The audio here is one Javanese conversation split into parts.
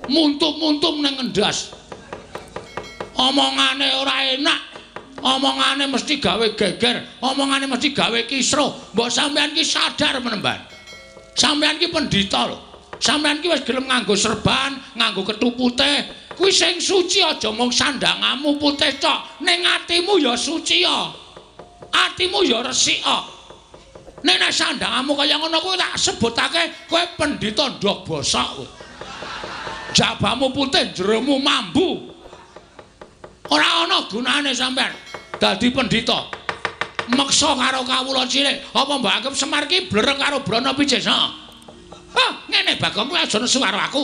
Muntum-muntum ning ngendas. Omongane ora enak. Omongane mesti gawe geger, omongane mesti gawe kisruh. Mbok sampean ki sadar menemban. Sampean ki pendhita lho. Sampean ki wis gelem nganggo serban, nganggo kethu putih. Kuwi sing suci aja mung sandangamu putih tok, ning atimu ya suci ya. Atimu ya resik ya. Nek nek sandangamu kaya ngono kuwi tak sebutake kowe pendhita ndok bosok kowe. Jabamu putih, jeromu mambu. Ora ana gunane sampean dadi pendhita. Meksa karo kawula cilik, apa mbok anggap Semar ki blereng karo Brana Picis? Hah, ngene Bagong, kowe aja nesu karo aku.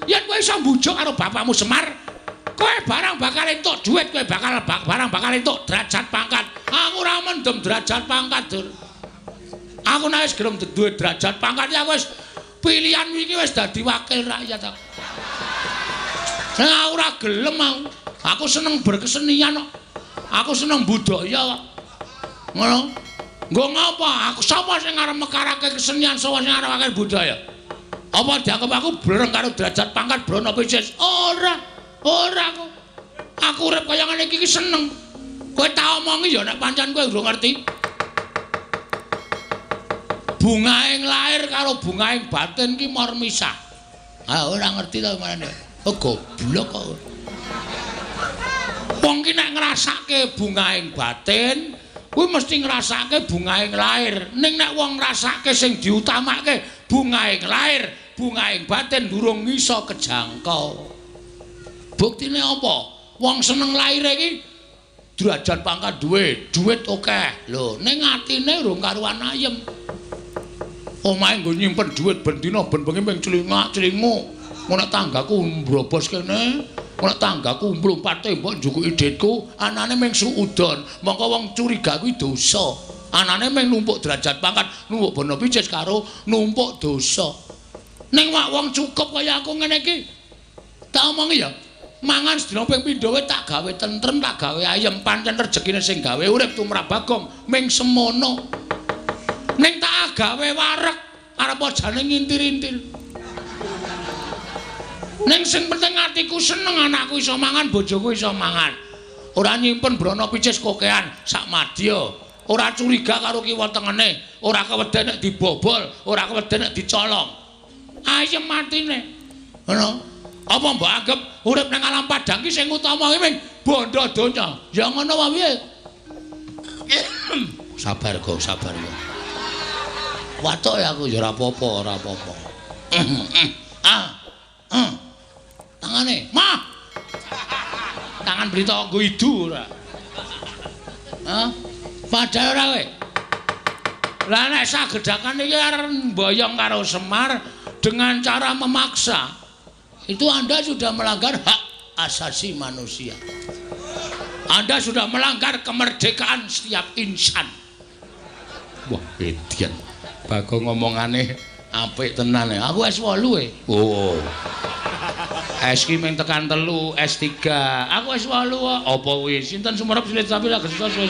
Yen kowe iso mbujuk karo bapakmu Semar, kowe barang bakal entuk dhuwit, kowe bakal barang bakal entuk derajat pangkat. Aku ora mendem derajat pangkat, Dur. Aku nek wis gelem duwe derajat pangkat ya wis pilihan iki wis dadi wakil rakyat aku. Nah, ora gelem aku. Aku seneng berkesenian kok. Aku seneng budaya kok. Ngono. Nggo ngapa? Aku sapa sing arep mekarake kesenian, sapa sing arep budaya? Apa dianggep aku blereng karo derajat pangkat Brana Picis? Ora. Ora aku. Aku urip kaya ngene iki seneng. Kowe tak omongi ya nek pancen kowe urung ngerti. Bungaing lahir karo bungaing batin ki mor misah. Ah ora ngerti ta manane. Oh goblok kok. Wong ki nek ngrasake bungaing batin, kuwi mesti ngrasake bungaing lahir. Ning nek wong ngrasake sing diutamake bungaing lahir, bungaing batin durung iso kejangkau. Buktine apa? Wong seneng lahir iki derajat pangkat duwe, duit akeh. Lho, ning atine urung karuan ayem. Omahe nggo nyimpen dhuwit ben dina ben bengi ming clingak-clinguk. Ngono tanggaku mbrobos kene, ngono tanggaku mlumpat tembok njukuki dhitku, anane ming suudon. Mongko wong curiga kuwi dosa. Anane ming numpuk derajat pangkat, numpuk bono picis karo numpuk dosa. Ning wak wong cukup kaya aku ngene iki. Tak omongi ya, mangan sedina ping pindho wae tak gawe tentrem, tak gawe ayem, pancen rejekine sing gawe urip tumrap Bagong ming semono. Ning tak gawe wareg arep jane ngintir-intir. Ning sing penting atiku seneng, anakku iso mangan, bojoku iso mangan. Ora nyimpen brana picis kokean sak madya. Ora curiga karo kiwa tengene, ora keweden nek dibobol, ora keweden nek dicolong. Ayem atine. Ngono. Apa mbok anggap urip nang alam padang ki sing utama ki ming bondo donya? Ya ngono wae piye? Sabar go, sabar ya. Watuk ya aku ya ora apa-apa, ora apa-apa. Ah. Tangane, mah. Tangan berita nggo idu ora. Hah? Padahal ora kowe. Lah nek sagedhakan iki arep mboyong karo Semar dengan cara memaksa, itu Anda sudah melanggar hak asasi manusia. Anda sudah melanggar kemerdekaan setiap insan. Wah, edian. Bagong ngomongane apik tenan ya. Aku S8 e. Oh. S ki mung tekan 3, S3. Aku S8 kok. Apa kuwi? Sinten sumerep silit sapi lagi susah.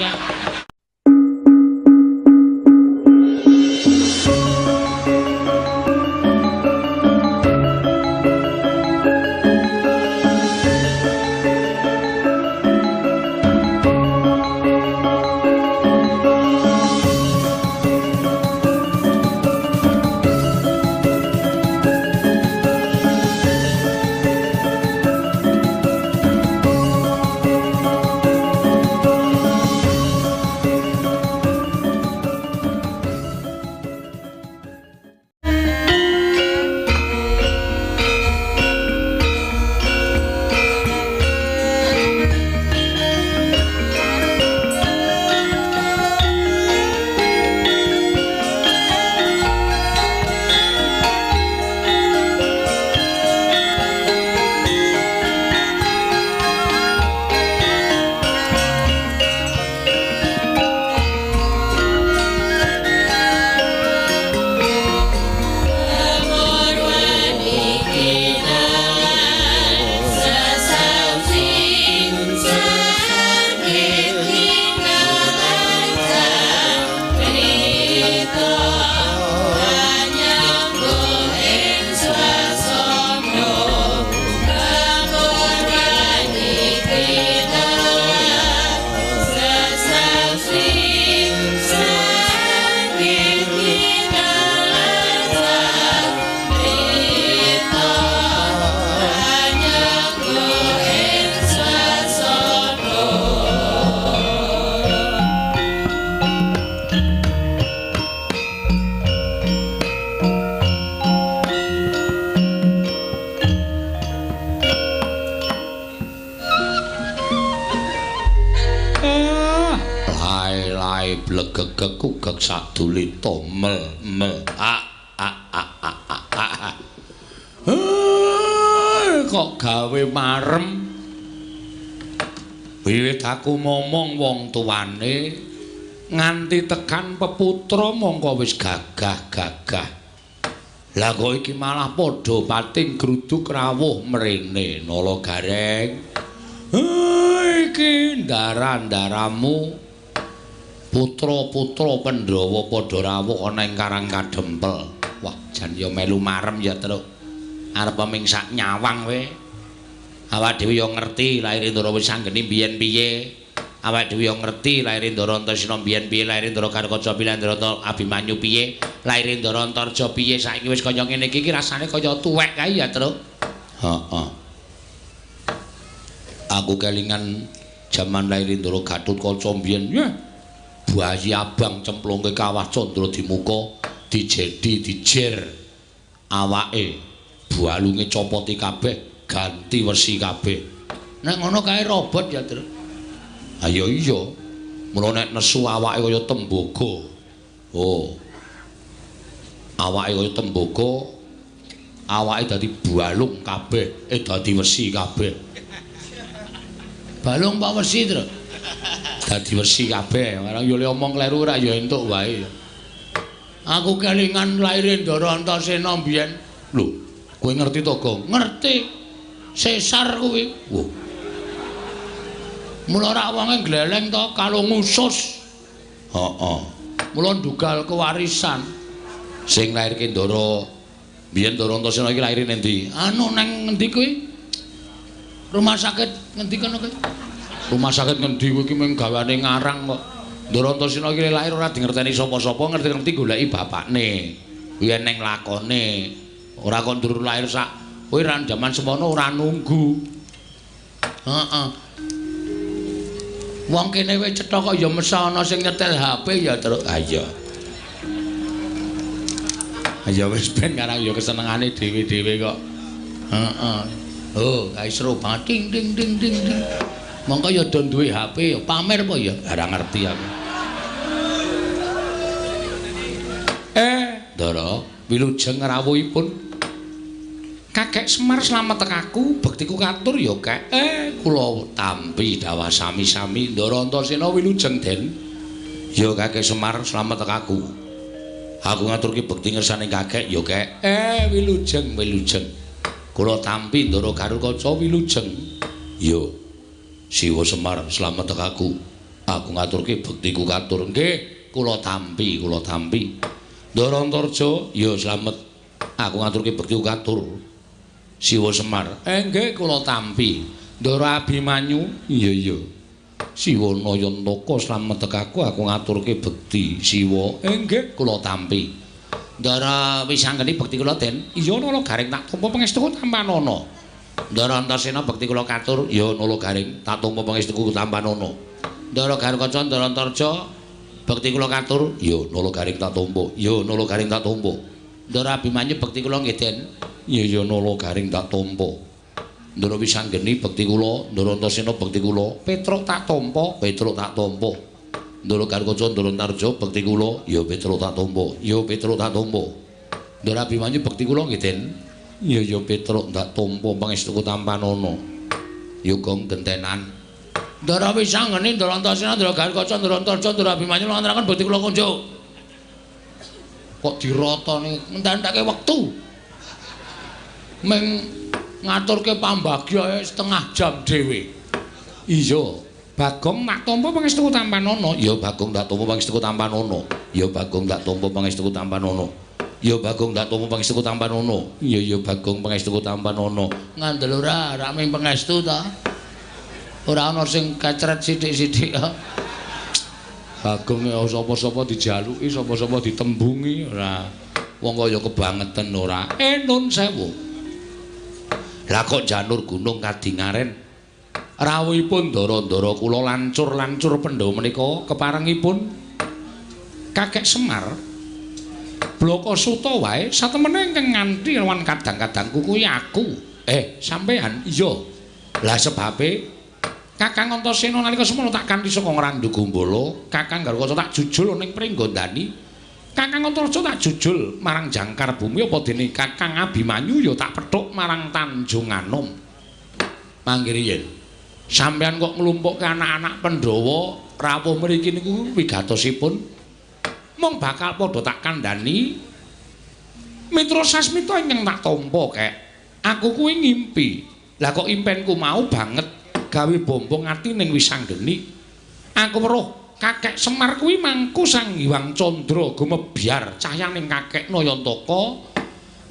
blegegeg kugeg sadulita mel mel a a a a a a. Kok gawe marem. Wiwit aku momong wong tuane nganti tekan peputra mongko wis gagah-gagah. Lah kok iki malah padha pating gruduk rawuh mrene Nala Gareng. Iki ndara-ndaramu putra-putra Pandhawa padha rawuh ana ing Karang Kadempel. Wah, jan ya melu marem ya, Truk. Arep ming sak nyawang we. Awak dhewe ya ngerti laire Ndara Wisanggeni biyen piye. Awak dhewe ya ngerti laire Ndara Antasena biyen piye, laire Ndara Garukaca piye, laire Ndara Abimanyu piye, laire Ndara Antarja piye. Saiki wis kaya ngene iki rasane kaya tuwek kae ya, Truk. Heeh. Aku kelingan jaman laire Ndara Gatotkaca biyen. Bayi abang cemplungke kawah Candra Dimuka, dijedi dijer awake, balunge copoti kabeh, ganti wesi kabeh. Nek ngono kae robot ya, Truk. Ayo iya. Mula nek nesu awake kaya tembaga. Oh. Awake kaya tembaga, awake dadi balung kabeh, dadi wesi kabeh. Balung apa wesi, Truk? Dadi wesi kabeh. Barang yo le omong kleru ora ya entuk wae. Aku kelingan laire Ndara Antasena mbiyen. Lho, kowe ngerti to, Gong? Ngerti. Sesar kuwi. Wah. Mula rak wonge gleleng to kalung usus. Heeh. Mula ndugal kewarisan. Sing lairke Ndara biyen Ndara Antasena iki laire ning ndi? Anu nang ngendi kuwi? Rumah sakit ngendi kono kuwi? Rumah sakit ngendi kuwi iki mung gawane ngarang kok. Ndara Antasena iki lahir ora dingerteni sapa-sapa, ngerti-ngerti goleki bapakne. Kuwi eneng lakone. Ora kok ndur lahir sak kowe ra jaman semono ora nunggu. Heeh. Wong kene wis cetha kok ya mesa ana sing nyetel HP ya, Truk. Ha iya. Ya wis ben karang ya kesenengane dhewe-dhewe kok. Heeh. Oh, kae seru banget. Ding ding ding ding ding. Mongko ya do duwe HP ya pamer apa ya? Ora ngerti aku. Ndara, wilujeng rawuhipun Kakek Semar slamet tekaku, bektiku katur ya, Kek. Kula tampi dawah sami-sami. Ndara Antasena wilujeng, Den. Ya Kakek Semar slamet tekaku. Aku ngaturke bekti ngersane kakek ya, Kek. Wilujeng, wilujeng. Kula tampi Ndara Garukaca wilujeng. Ya. Siwa Semar slamet tekaku. Aku ngaturke bektiku katur. Nggih, kula tampi, kula tampi. Ndara Antarja ya slamet. Aku ngaturke bektiku katur. Siwa Semar. Nggih, kula tampi. Ndara Abimanyu, iya iya. Siwa Nayantaka slamet tekaku, aku ngaturke bekti. Siwa, nggih, kula tampi. Ndara Wisanggeni bekti kula, Den. Iya, Nala Garing tak tampa pangestuku tampanana. Ndara Antasena bekti kula katur, ya Nala Garing tak tampa pangestuku tampanana. Ndara Garukaca, Ndara Antarja bekti kula katur, ya Nala Garing tak tampa. Ya Nala Garing tak tampa. Ndara Abimanyu bekti kula nggih, Den. Ya ya Nala Garing tak tampa. Ndara Wisanggeni bekti kula, Ndara Antasena bekti kula, Petruk tak tampa, Petruk tak tampa. Ndara Garukaca, Ndara Antarja bekti kula, ya Petruk tak tampa, ya Petruk tak tampa. Ndara Abimanyu bekti kula nggih, Den. Ya ya Petruk tak tampa pangestuku tampanana. Ya gong gentenan. Ndara Wisanggeni, Ndara Antasena, Ndara Garukaca, Ndara Antarja, Ndara Abimanyu ngaturaken bekti kula kunjuk. Kok dirotone ngententake wektu. Ming ngaturke pambagya setengah jam dhewe. Iya, Bagong tak tampa pangestuku tampanana. Ya Bagong tak tampa pangestuku tampanana. Ya Bagong tak tampa pangestuku tampanana. Ya Bagong tak tampa pangestuku tampanana. Iya ya Bagong pangestuku tampanana. Ngandel ora, ora ming pangestu ta. Ora ana sing kecret sithik-sithik. Bagong ya sapa-sapa dijaluki, sapa-sapa ditembungi ora. Wong kaya kebangeten ora. Nun sewu. Lah kok janur gunung kadingaren rawuhipun ndara-ndara kula lancur-lancur Pandhawa menika keparengipun Kakek Semar blaka suta wae satemene ingkang nganti lawan kadang-kadangku kuwi aku. Sampean iya. Lah sebabe Kakang Antasena nalika semono tak kanthi saka Ngrandu Gombala, Kakang Garukaca tak jujul ning Pringgondani. Kakang Antareja tak jujul marang Jangkar Bumi, apa dene Kakang Abimanyu ya tak pethuk marang Tanjung Anom. Mangke riyin. Sampeyan kok nglumpukke anak-anak Pandhawa rawuh mriki niku wigatosipun mung bakal padha tak kandhani. Mitra Sasmita ingkang tak tampa kek. Aku kuwi ngimpi. Lah kok impenku mau banget gawe bombong ati ning Wisanggeni. Aku weruh Kakek Semar kuwi mangku Sang Hyang Candra gumebyar cahyaning Kakek Nayantaka.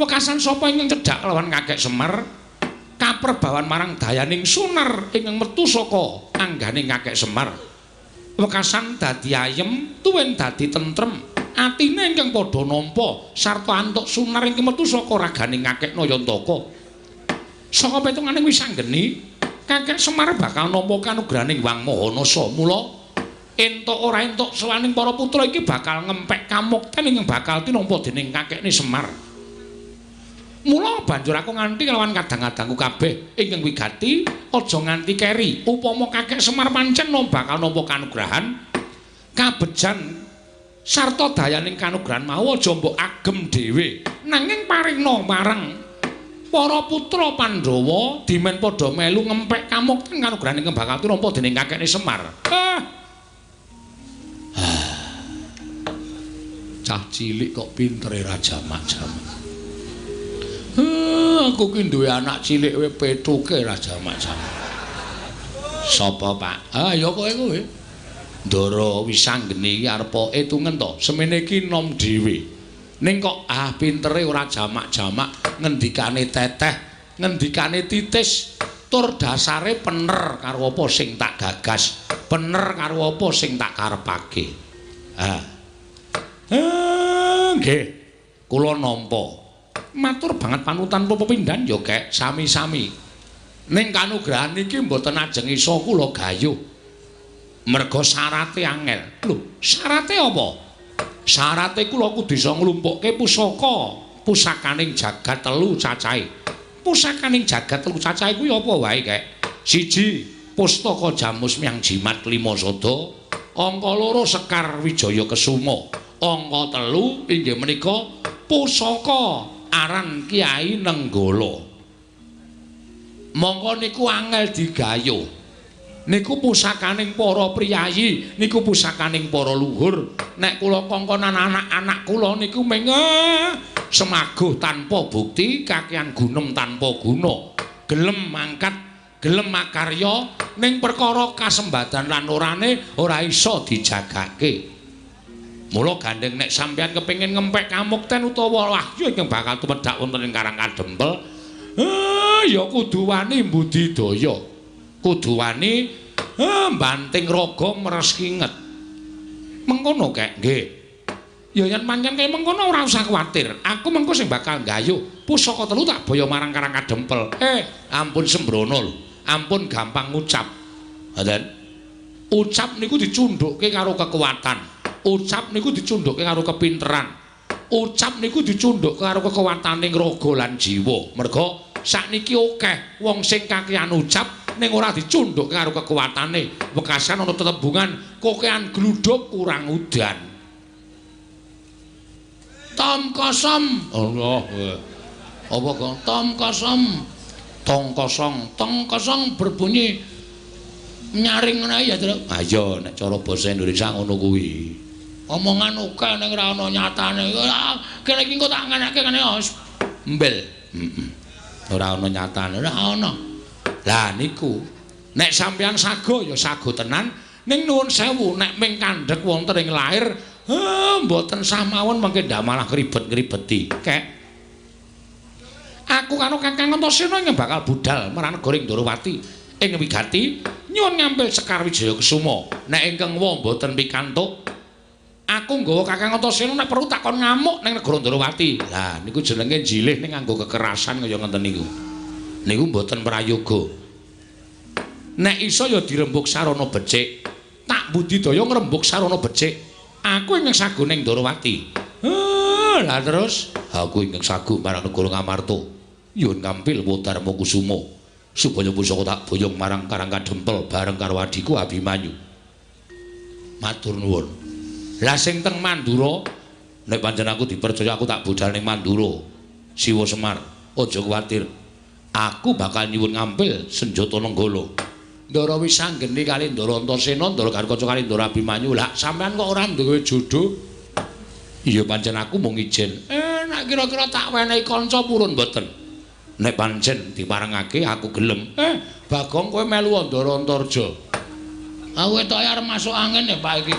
Wekasan sapa ingkang cedhak lawan Kakek Semar kaperbawan marang dayaning sunar ingkang metu saka angganing Kakek Semar. Wekasan dadi ayem tuwin dadi tentrem. Atine ingkang padha nampa sarta antuk sunar ingkang metu saka raganing Kakek Nayantaka. Saka petunganing Wisanggeni, Kakek Semar bakal nampa kanugrahaning Hyang Maha Nasa. Mula entuk ora entuk sawaning para putra iki bakal ngempek kamukten ingkang bakal tinampa dening kakekne Semar. Mula banjur aku nganti kelawan kadang-kadangku kabeh ingkang wigati aja nganti keri. Upama Kakek Semar pancen bakal nampa kanugrahan kabejan sarta dayaning kanugrahan mau aja mbok agem dhewe, nanging paringna marang para putra Pandhawa dimen padha melu ngempek kamukten kanugrahan ingkang bakal tinampa dening kakekne Semar. Cah cilik kok pintere ra jamak-jamak. Aku ki duwe anak cilik we petuke ra jamak-jamak. Sapa, Pak? Ah, ya kowe kowe. Ndara Wisanggeni iki arep etungen to. Semene iki nom dhewe. Ning kok pintere ora jamak-jamak, ngendikane teteh, ngendikane titis, tur dasare pener karo apa sing tak gagas, pener karo apa sing tak karepake. Ah. Nggih, kula nampa. Matur banget panutan pepindhan ya, Kek, sami-sami. Ning kanugrahan iki mboten ajeng iso kula gayuh. Merga syarate angel. Lho, syarate apa? Syarate kula kudu iso nglumpukke pusaka, pusakaning jagat telu cacahe. Pusakaning jagat telu cacahe kuwi apa wae, Kek? Siji, pustaka Jamus Myang Jimat Lima Sada, angka loro Sekar Wijaya Kesuma. Angka telu inggih menika pusaka aran Kyai Nenggala. Mongko niku angel digayuh. Niku pusakaning para priyayi, niku pusakaning para luhur. Nek kula kongkonan anak-anak kula niku mung semaguh tanpa bukti, kakean gunem tanpa guna. Gelem mangkat, gelem makarya ning perkara kasembadan lan orane ora iso dijagake. Mula gandeng nek sampeyan kepengin ngempek kamukten utawa wahyu ingkang bakal tumedhak wonten ing Karang Kadempel, ya kudu wani mbudidaya. Kudu wani mbanting raga meres kinget. Mengkono kek, nggih. Ya yen pancen kaya mengkono ora usah kuwatir. Aku mengko sing bakal nggayuh pusaka telu tak baya marang Karang Kadempel. Ampun sembrono lho. Ampun gampang ngucap. Ngoten. Ucap niku dicundhukke karo kekuatan. Ucap niku dicundhukke karo kepinteran. Ucap niku dicundhukke karo kekuwataning raga lan jiwa. Merga sakniki akeh wong sing kakean ucap ning ora dicundhukke karo kekuwatane. Wekasan ana tetembungan kokean gludhuk kurang udan. Tom kosong. Allah. Apa kok tom kosong? Tong kosong, tong kosong berbunyi nyaring ngono ya, Truk. Ayo nek cara basa Indonesia ngono kuwi. Omongan akeh ning ora ana nyatane. Kene iki engko tak ngeneke ngene mbel. Heeh. Ora ana nyatane, ora ana. Lah niku nek sampeyan sago ya sago tenan, ning nuwun sewu nek ming kandhek wonten ing lair, mboten sah mawon mengke ndak malah kribet-kribeti. Kek. Aku karo Kakang Antasena ingkang bakal budal marang negara Ndorowati ing wigati nyuwun ngampil Sekar Wijaya Kesuma. Nek ingkang wa mboten pikantuk, aku nggawa Kakang Antasena nek perlu takon ngamuk ning negara Ndorowati. Lah niku jenenge jilih ning nganggo kekerasan kaya ngenten niku. Niku mboten prayoga. Nek iso ya dirembug sarana becik. Tak budidaya ngrembug sarana becik. Aku ingkang sago ning Ndorowati. Lah terus aku ingkang sago marang negara Ngamarta. Nyuwun ngampil Wodarma Kusuma. Supaya pusaka tak boyong marang Karang Kadempel bareng karo adhiku Abimanyu. Matur nuwun. Lah sing teng Mandura, nek pancen aku dipercaya aku tak budal ning Mandura. Siwa Semar, aja kuwatir. Aku bakal nyuwun ngampil senjata Nenggala. Ndara wis anggeni kali Ndara Antasena, Ndara Garukaca kali Ndara Abimanyu. Lah sampean kok ora duwe jodho? Iya pancen aku mung ijen. Nek kira-kira tak wenehi kanca purun mboten. Nek pancen diparengake aku gelem. Bagong kowe melu Ndara Antarja. Aku ketoke arep masuk angin ya Pak iki.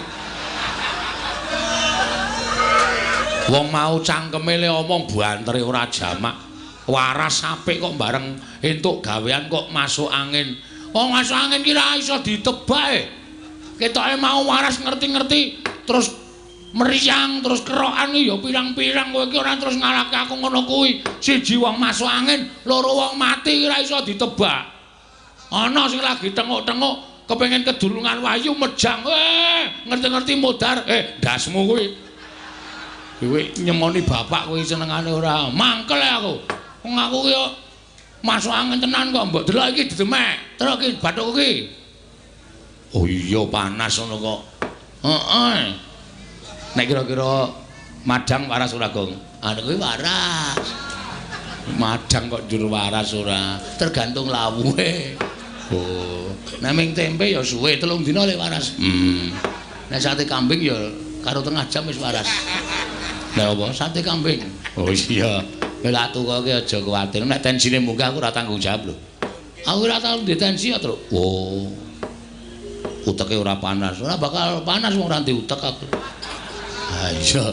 Wong mau cangkeme le omong bantere ora jamak. Waras apik kok bareng entuk gawean kok masuk angin. Wong masuk angin ki ra iso ditebak e. Ketoke mau waras ngerti-ngerti terus meriang terus kerokan ya pirang-pirang kowe iki ora terus ngalahke aku ngono kuwi. Siji wong masuk angin, loro wong mati ora iso ditebak. Ana sing lagi tenguk-tenguk kepengin kedulungan wahyu mejang. Ngerti-ngerti modar, ndasmu kuwi. Kowe nyemoni bapak kowe senengane ora. Mangkel aku. Wong aku ki masuk angin tenan kok mbok delok iki didemek. Terus iki bathukku ki. Oh iya panas ngono kok. Heeh. Nek kira-kira madang waras ora, Gong? Anu kuwi waras. Madang kok njur waras ora, tergantung lawuhe. Oh, nek ming tempe ya suwe 3 dina lek waras. Nek sate kambing ya karo tengah jam wis waras. Lah apa sate kambing? Oh iya. Kowe lak tukoke aja kuwatir. Nek tensine munggah aku ora tanggung jawab lho. Aku ora tau ndek tensi ya, Truk. Oh. Uteke ora panas. Ora bakal panas wong ora ndek utek aku. Ha iya.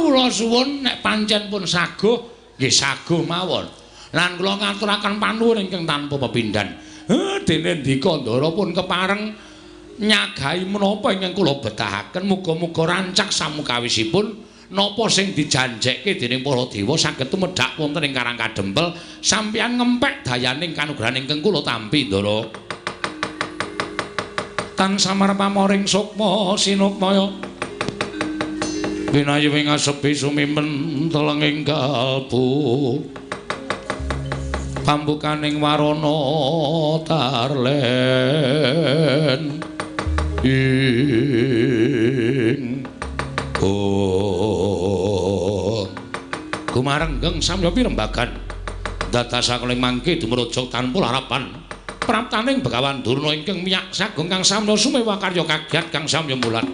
Kula suwun nek pancen pun saguh, nggih saguh mawon. Lan kula ngaturaken panuwun ingkang tanpa pepindhan. Dene ndika Ndara pun kepareng nyagahi menapa ingkang kula betahaken, muga-muga rancak samukawisipun napa sing dijanjekke dening para dewa saged tumedhak wonten ing Karang Kadempel, sampeyan ngempek dayaning kanugrahan ingkang kula tampi Ndara. Tan samar pamoring sukma sinukmaya winayu ing asepi sumimen telenging kalbu pambukaning warana tarlen ing oh gumarenggeng samya pirembagan dadasaken mangke dumraja tanpa larapan praptaning Begawan Durna ingkang miyak sagung kang samya sumewa karya kagiat kang samya mulat.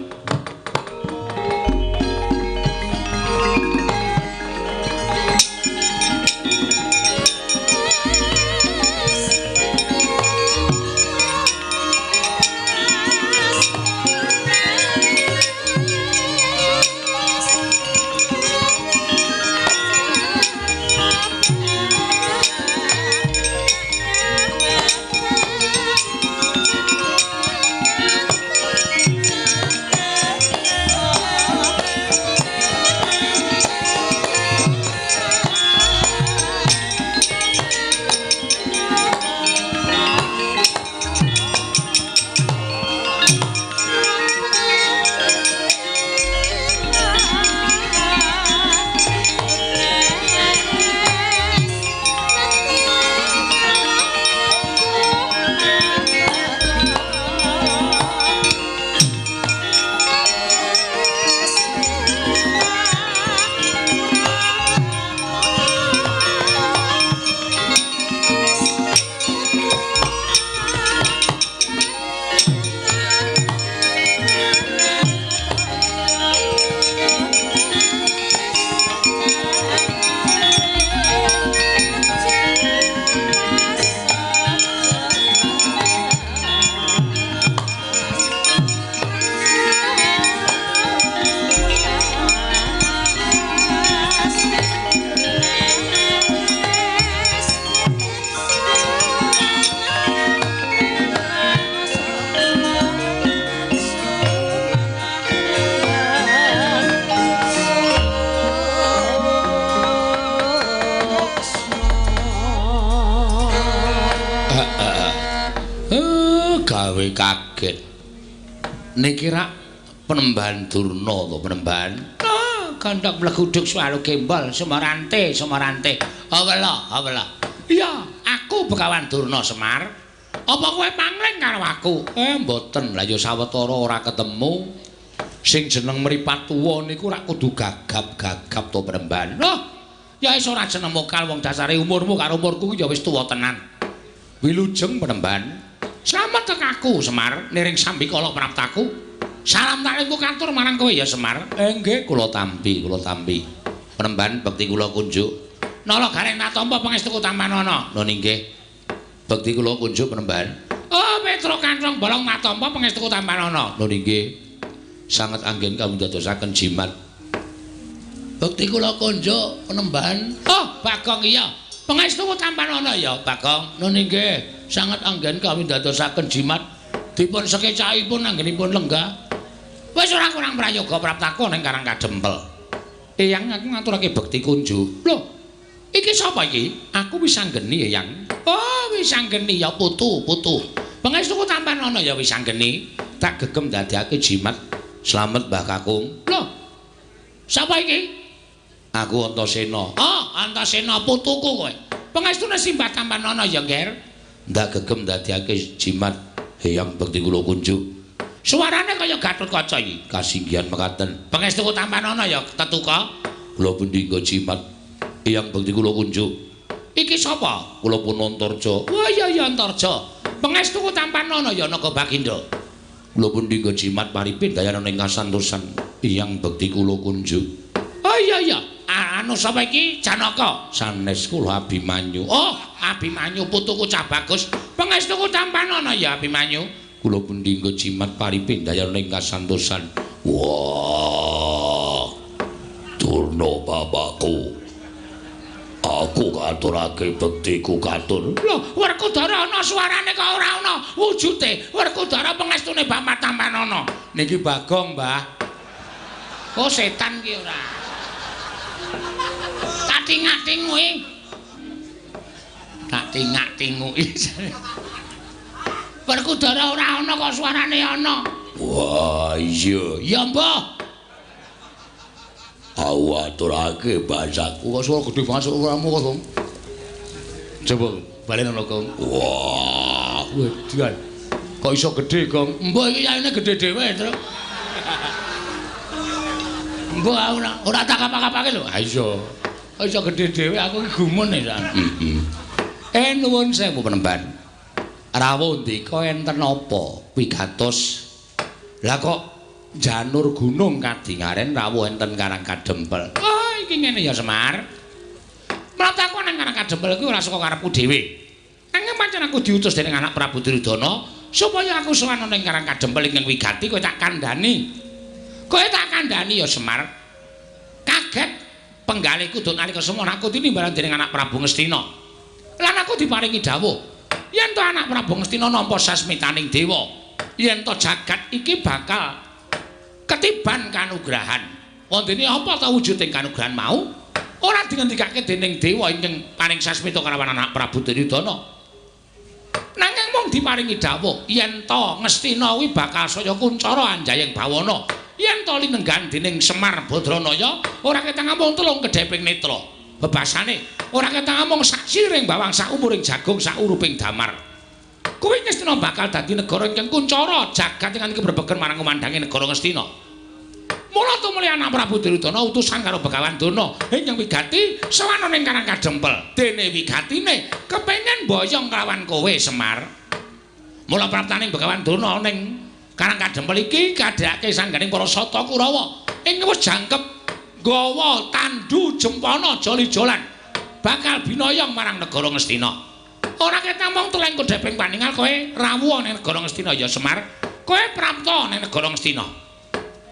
Gawe kaget. Niki rak Penemban Durna to, Penemban? Ah, gandhak mleguduk swalu gembol semarante, semarante. Awela, awela. Iya, aku Begawan Durna Semar. Apa kowe pangling karo aku? Mboten. Lah ya sawetara ora ketemu. Sing jeneng mripat tuwa niku rak kudu gagap-gagap to Penemban. Loh, ya wis ora jeneng mokal wong dasare umurmu karo umurku ya wis tuwa tenan. Wilujeng Penemban. Slamet tek aku Semar, niring sambikala praptaku. Salam taklingku katur marang kowe ya Semar. Nggih, kula tampi, kula tampi. Penemban bekti kula kunjuk. Nala gareng tak tampa pangestuku tampanana. Lho nggih. Bekti kula kunjuk Penemban. Oh, Petro Kanthong Bolong tak tampa pangestuku tampanana. Lho nggih. Sanget anggen kamundadosaken jimat. Bekti kula kunjuk Penemban. Oh, Bagong iya. Pangestuku tampanana ya, Bagong. Lho nggih. Sanget anggen kamundadosaken jimat. Dipun sekecakipun anggenipun lenggah. Wis ora kurang prayoga praptaku ning Karang Kadempel. Eyang aku ngaturake bekti kunjuk. Lho, iki sapa iki? Aku Wisanggeni, Eyang. Oh, Wisanggeni ya putu, putu. Pangestuku tampanana ya Wisanggeni. Tak gegem dadekake jimat. Slamet Mbah Kakung. Lho, sapa iki? Aku Antasena. Oh, Antasena putuku kowe. Pangestune simbah tampanana ya, Nger. Ndak gegem dadekake jimat. Eyang bekti kula kunjuk. Suarane kaya Gatotkaca iki. Kasinggihan mekaten. Pangestuku tampanana ya tetuka. Kula pundi nggo jimat. Eyang bekti kula kunjuk. Iki sapa? Kula pun Antarja. Wah iya ya Antarja. Pangestuku tampanana ya Naga Baginda. Kula pundi nggo jimat paripin dayana ing kasantosan. Eyang bekti kula kunjuk. Oh iya iya. Anu sapa iki? Janaka. Sanes kula Abimanyu. Oh, Abimanyu putuku cah bagus. Pangestuku tampanana ya Abimanyu. Kula pundi nggo jimat paripin dayana ing kasantosan. Wah. Durna bapakku. Aku katurake bektiku katur. Lho, Werkudara ana suarane kok ora ana wujude. Werkudara pangestune Bapak tampanana. Niki Bagong, Mbah. Oh, setan ki ora. Tak tingak-tinguki. Tak tingak-tinguki. Werkudara ora ana kok suarane ana. Wah, iya. Ya, Mbah. Aku aturake bahasaku kok suara gedhe banget suaramu kok, Gong. Coba balen ana, Gong. Wah, wedian. Kok iso gedhe, Gong? Mbah iki yaene gedhe dhewe, Truk. Mbah aku ora tak kapak-kapake lho. Ha iya. Kok iso gedhe dhewe aku iki gumun e sak. Heeh. Nuwun sewu Penemban. Rawuh ndika enten apa wigatos? Lah kok janur gunung kadingaren rawuh enten Karang Kadempel. Oh, iki ngene ya Semar. Mlataku nang Karang Kadempel kuwi ora saka karepku dhewe. Nanging pancen aku diutus dening anak Prabu Duryudana supaya aku sowan ning Karang Kadempel ingkang wigati kowe tak kandhani. Kowe tak kandhani ya Semar. Kaget penggalihku duk nalika semono aku tinimbalan dening anak Prabu Ngastina. Lan aku diparingi dawuh yen to anak Prabu Ngastina nampa sasmitaning dewa, yen to jagat iki bakal ketiban kanugrahan. Wondene apa ta wujuding kanugrahan mau? Ora dingendikake dening dewa ingkang paring sasmita kalawan anak Prabu Duryudana. Nanging mung diparingi dawuh yen to Ngastina kuwi bakal saya kuncara anjayeng bawana. Yen to linenggan dening Semar Badranaya ora ketang amung telung kedheping netra. Bebasane ora ketang amung sak siring bawang sak umuring jagung sak uruping damar. Kuwi Ngastina bakal dadi negara ingkang kuncara jagat ingkang kebrebegen marang kumandange negara Ngastina. Mula tumuli anak Prabu Duryudana utusan karo Begawan Durna ingkang wigati sowan ning Karang Kadempel. Dene wigatine kepengin boyong kelawan kowe Semar. Mula praptaning Begawan Durna ning Karang Kadempel iki kadhake sangganing para sata Kurawa ing wis jangkep nggawa tandu jempana joli-jolan bakal binoyong marang negara Ngastina. Ora ketang mung teleng kodheping paningal kowe rawuh ning negara Ngastina ya Semar. Kowe prapta ning negara Ngastina.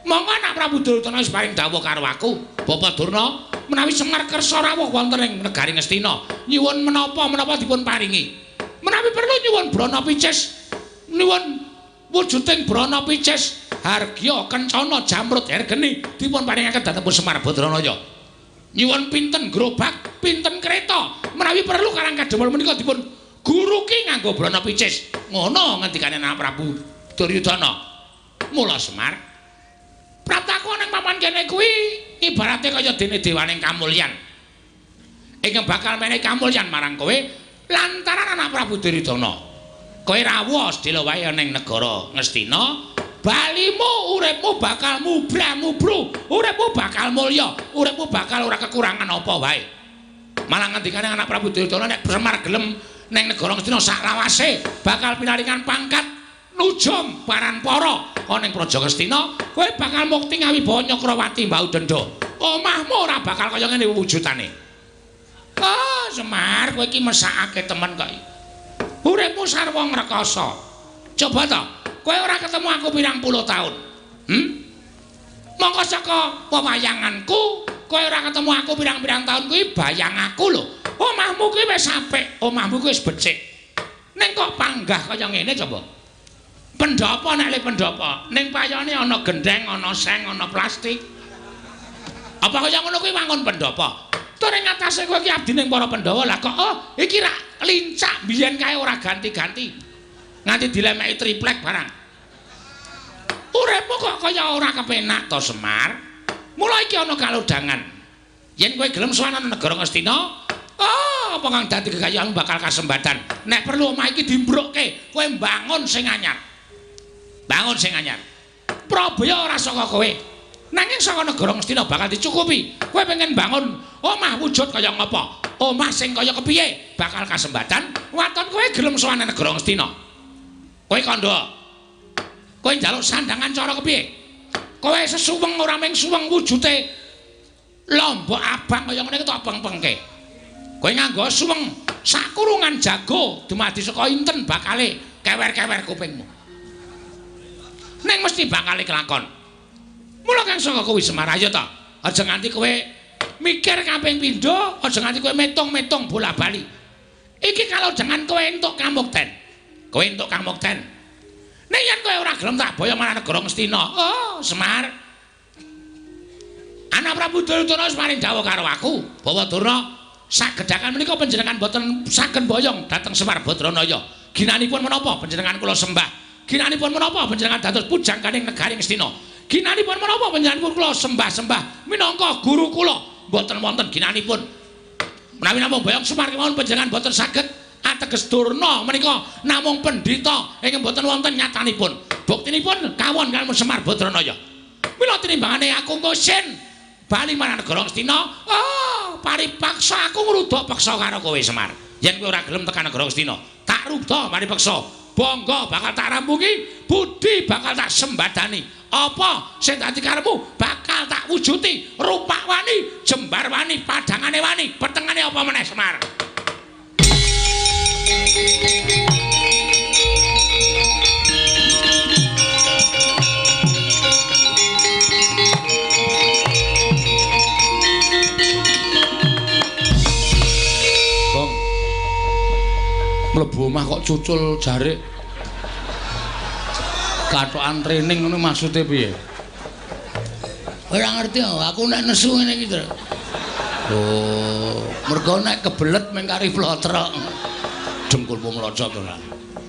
Monggo anak Prabu Duryudana wis paring dawuh karo aku, Bapak Durna, menawi Semar kersa rawuh wonten ing negari Ngastina, nyuwun menapa-menapa dipun paringi. Menawi perlu nyuwun brana picis, nyuwun wujuding brana picis, hargya kencana jamrut hergeni dipun paringaken dhateng Semar Badranaya. Nyuwun pinten gerobak, pinten kereta, menawi perlu Karang Kadempel menika dipun guruki nganggo brana picis. Ngono ngendikane anak Prabu Duryudana. Mula Semar, praptaku ning papan kene kuwi ibarate kaya dene dewaning kamulyan. Ingkang bakal menehi kamulyan marang kowe Lantaran anak Prabu Duryudana, kowe rawuh sedhela wae ning negara Ngastina, balimu uripmu bakal mubra-mubru, uripmu bakal mulya, uripmu bakal ora kekurangan apa wae. Malah ngendikane anak Prabu Duryudana nek Semar gelem ning negara Ngastina saklawase bakal pinaringan pangkat nujum paranpara ana ning Praja Ngastina, kowe bakal mukti ngawibawa Nyakrawati Mbau Denda. Omahmu ora bakal kaya ngene wujudane. Oh, Semar, kowe iki mesakake temen kok. Uripmu sarwa ngrekoso. Coba to, kowe ora ketemu aku pirang puluh taun. Mongko saka pewayanganku, kowe ora ketemu aku pirang-pirang taun kuwi bayang aku lho. Omahmu kuwi wis apik, omahmu kuwi wis becik. Ning kok panggah kaya ngene coba. Pendhapa nek le pendhapa, ning payone ana gendheng, ana seng, ana plastik. Apa kaya ngono kuwi wangun pendhapa? Tur ing atase kowe iki abdi ning para Pandhawa lah kok oh iki rak lincak biyen kae ora ganti-ganti. Nganti dilemeki triplek barang. Uripmu kok kaya ora kepenak to Semar. Mula iki ana kalodhangan. Yen kowe gelem sowan nang negara Ngastina, oh apa kang dadi gegayahanmu bakal kasembatan. Nek perlu omah iki dimbrukke, kowe mbangun sing anyar. Bangun sing anyar. Prabaya ora saka kowe. Nanging saka negara Ngastina bakal dicukupi. Kowe pengen bangun omah wujud kaya ngapa? Omah sing kaya kepiye bakal kasembatan. Waton kowe gelem sowan nang negara Ngastina. Kowe kandha. Kowe njaluk sandangan cara kepiye? Kowe sesuweng ora mung suweng wujute lombok abang kaya ngene iki tok peng-pengke. Kowe nganggo suweng sakurungan jago dumadi saka inten bakale kewer-kewer kupingmu. Ning mesti bakale kelakon. Mula kang saka kuwi Semar ayo ta. Aja nganti kowe mikir kaping pindho, aja nganti kowe metung-metung bola-bali. Iki kalau jangan kowe entuk kamukten. Kowe entuk kamukten. Nek yen kowe ora gelem tak boyong marang negara Ngastina. Oh, Semar. Anak Prabu Duryudana wis paring dawuh karo aku, Bawa Durna sagedhakan menika panjenengan boten saged boyong dhateng Semar Badranaya. Ginanipun menapa panjenengan kula sembah? Ginanipun menapa panjenengan dados pujangganing negari Ngastina? Ginanipun menapa panjenenganipun kula sembah-sembah minangka guru kula? Mboten wonten ginanipun. Menawi namung boyong Semar kemawon panjenengan boten saged ateges Durna menika namung pendhita ingkang boten wonten nyatanipun. Buktinipun kawon kaliyan Semar Badranaya. Mila tinimbangane aku engko sin bali marang negara Ngastina, oh paripaksa aku ngruda peksa karo kowe Semar. Yen kowe ora gelem tekan negara Ngastina, tak ruda paripeksa. Bangga bakal tak rampungi, budi bakal tak sembadani. Apa sing dadi karepmu bakal tak wujuti. Rupak wani, jembar wani, padhangane wani, petengane apa meneh Semar. Bang. Mlebu omah kok cucul jarik. Kathokan training ngono maksude piye? Ora ngerti aku nek nesu ngene iki to. Oh, mergo nek kebelet mung kari plotrok. Dengkulmu mlocot ora.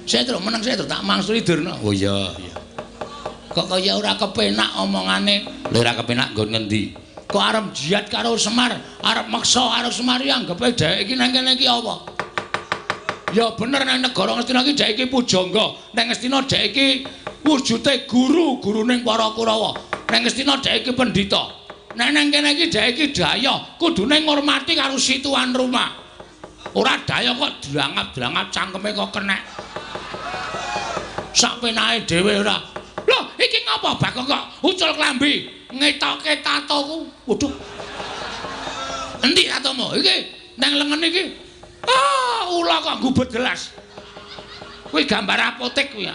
Saya terus meneng saya terus tak mangsuli Durna. Oh iya, iya. Kok kaya ora kepenak omongane. Lha ora kepenak nggon ngendi? Kok arep jiat karo Semar, arep meksa karo Semar iki anggepe dhek iki nang kene iki apa? Ya bener nang negara Ngastina iki dhek iki pujangga, nang Ngastina dhek iki wujute guru, guruning para Kurawa. Nang Ngastina dhek iki pendhita. Nek nang kene iki dhek iki daya, kudune ngurmati karo si tuan rumah. Ora daya kok drangap-drangap cangkeme kok kenek. Sak penake dhewe ora. Lho, iki ngapa Bagong kok ucul klambi ngetoke tatoku? Waduh. Endi tatomu? Iki nang lengen iki. Ah, ula kok gubet gelas. Kuwi gambar apotek kuwi ya.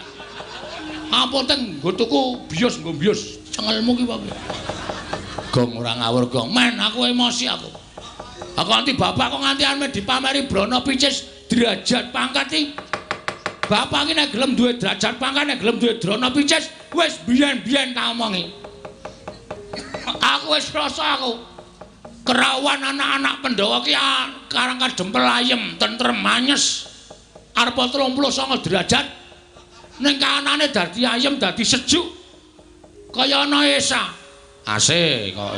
Apotek nggo tuku bios nggo bios. Cengelmu ki apa? Gong ora ngawur gong. Men aku emosi aku. Aku nganti bapak kok nganti arep dipameri brana picis derajat pangkat iki. Bapak iki nek gelem duwe derajat pangkat, nek gelem duwe drana picis, wis biyen-biyen tak omongi. Aku wis rasa aku. Kerawan anak-anak Pandhawa ki karang kadempel ayem, tentrem, anyes. Arep 39 derajat. Ning kahanane dadi ayem, dadi sejuk. Kaya ana esa. AC kok.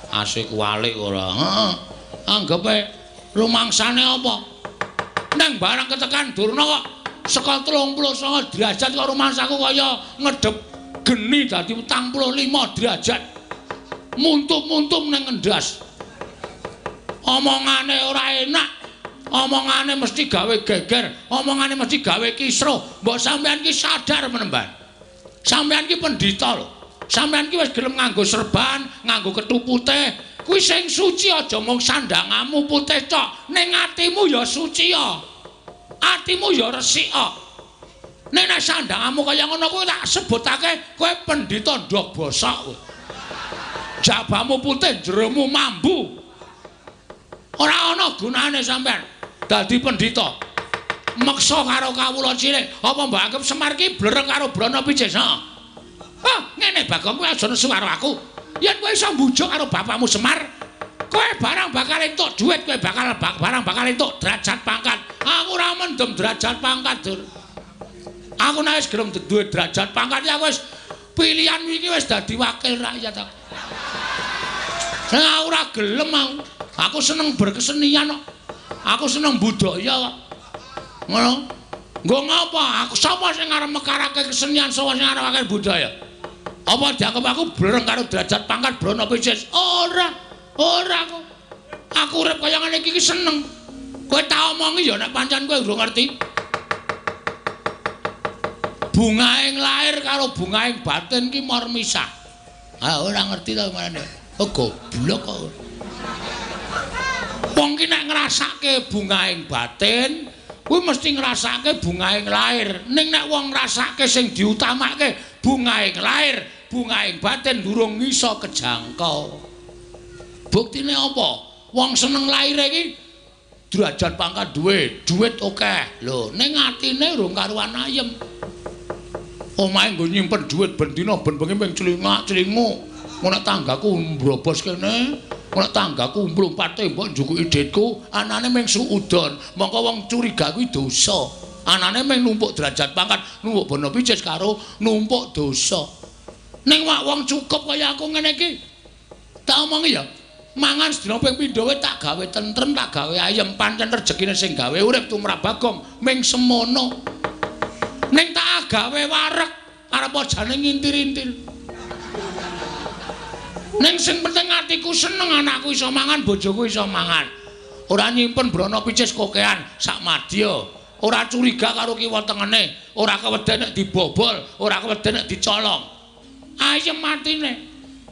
AC kuwalik ora. Heeh. Anggepe Rumangsane apa? Nang barang ketekan Durna kok saka 39 derajat kok rumangsaku kaya ngedep geni dadi 45 derajat. Muntum-muntum ning ngendas. Omongane ora enak. Omongane mesti gawe geger, omongane mesti gawe kisruh. Mbok sampean ki sadar menemban. Sampean ki pendhita lho. Sampean ki wis gelem nganggo serban, nganggo kethu putih. Kuwi sing suci aja mung sandangamu putih tok, ning atimu ya suci ya. Atimu ya resik ya. Nek nek sandangamu kaya ngono kuwi tak sebutake kowe pendhita ndok bosok kowe. Jabamu putih, jeromu mambu. Ora ana gunane sampean dadi pendhita. Meksa karo kawula cilik, apa mbok anggap Semar ki blereng karo Brana Picis? Heeh. Hah, ngene Bagong, kowe aja nesu karo aku. Yen kowe iso mbujuk karo bapakmu Semar, kowe barang bakal entuk dhuwit, kowe bakal barang bakal entuk derajat pangkat. Aku ora mendem derajat pangkat, Dur. Aku nek wis gelem duwe derajat pangkat ya wis pilihan iki wis dadi wakil rakyat aku. Nah, ora gelem aku. Aku seneng berkesenian kok. Aku seneng budaya kok. Ngono. Nggo ngapa? Aku sapa sing arep mekarake kesenian, sapa sing arep budaya? Apa dianggep aku blereng karo derajat pangkat Brana Picis? Ora. Ora aku. Aku urip kaya ngene iki seneng. Kowe tak omongi ya nek pancen kowe urung ngerti. Bungaing lahir karo bungaing batin ki mor misah. Ah ora ngerti ta marane. Oh goblok kok. Wong ki nek ngrasake bungaing batin, kuwi mesti ngrasake bungaing lahir. Ning nek wong ngrasake sing diutamake bungaing lahir, bungaing batin durung iso kejangkau. Buktine apa? Wong seneng lahire iki derajat pangkat duwe, duit akeh. Lho, ning atine urung karuan ayem. Omahe nggo nyimpen duit ben dina ben bengi ming clingak-clinguk. Ngono tanggaku mbrobos kene, ngono tanggaku mlumpat tembok njukuki dhitku, anane ming suudon. Mongko wong curiga kuwi dosa. Anane ming numpuk derajat pangkat, numpuk bono picis karo numpuk dosa. Ning wak wong cukup kaya aku ngene iki. Tak omongi ya, mangan sedina ping pindho wae tak gawe tentrem, tak gawe ayem, pancen rejekine sing gawe urip tumrap Bagong ming semono. Ning tak gawe wareg, arep jane ngintir-intir. Ning sing penting atiku seneng, anakku iso mangan, bojoku iso mangan. Ora nyimpen brana picis kokean sak madya. Ora curiga karo kiwa tengene, ora keweden nek dibobol, ora keweden nek dicolong. Ayem atine.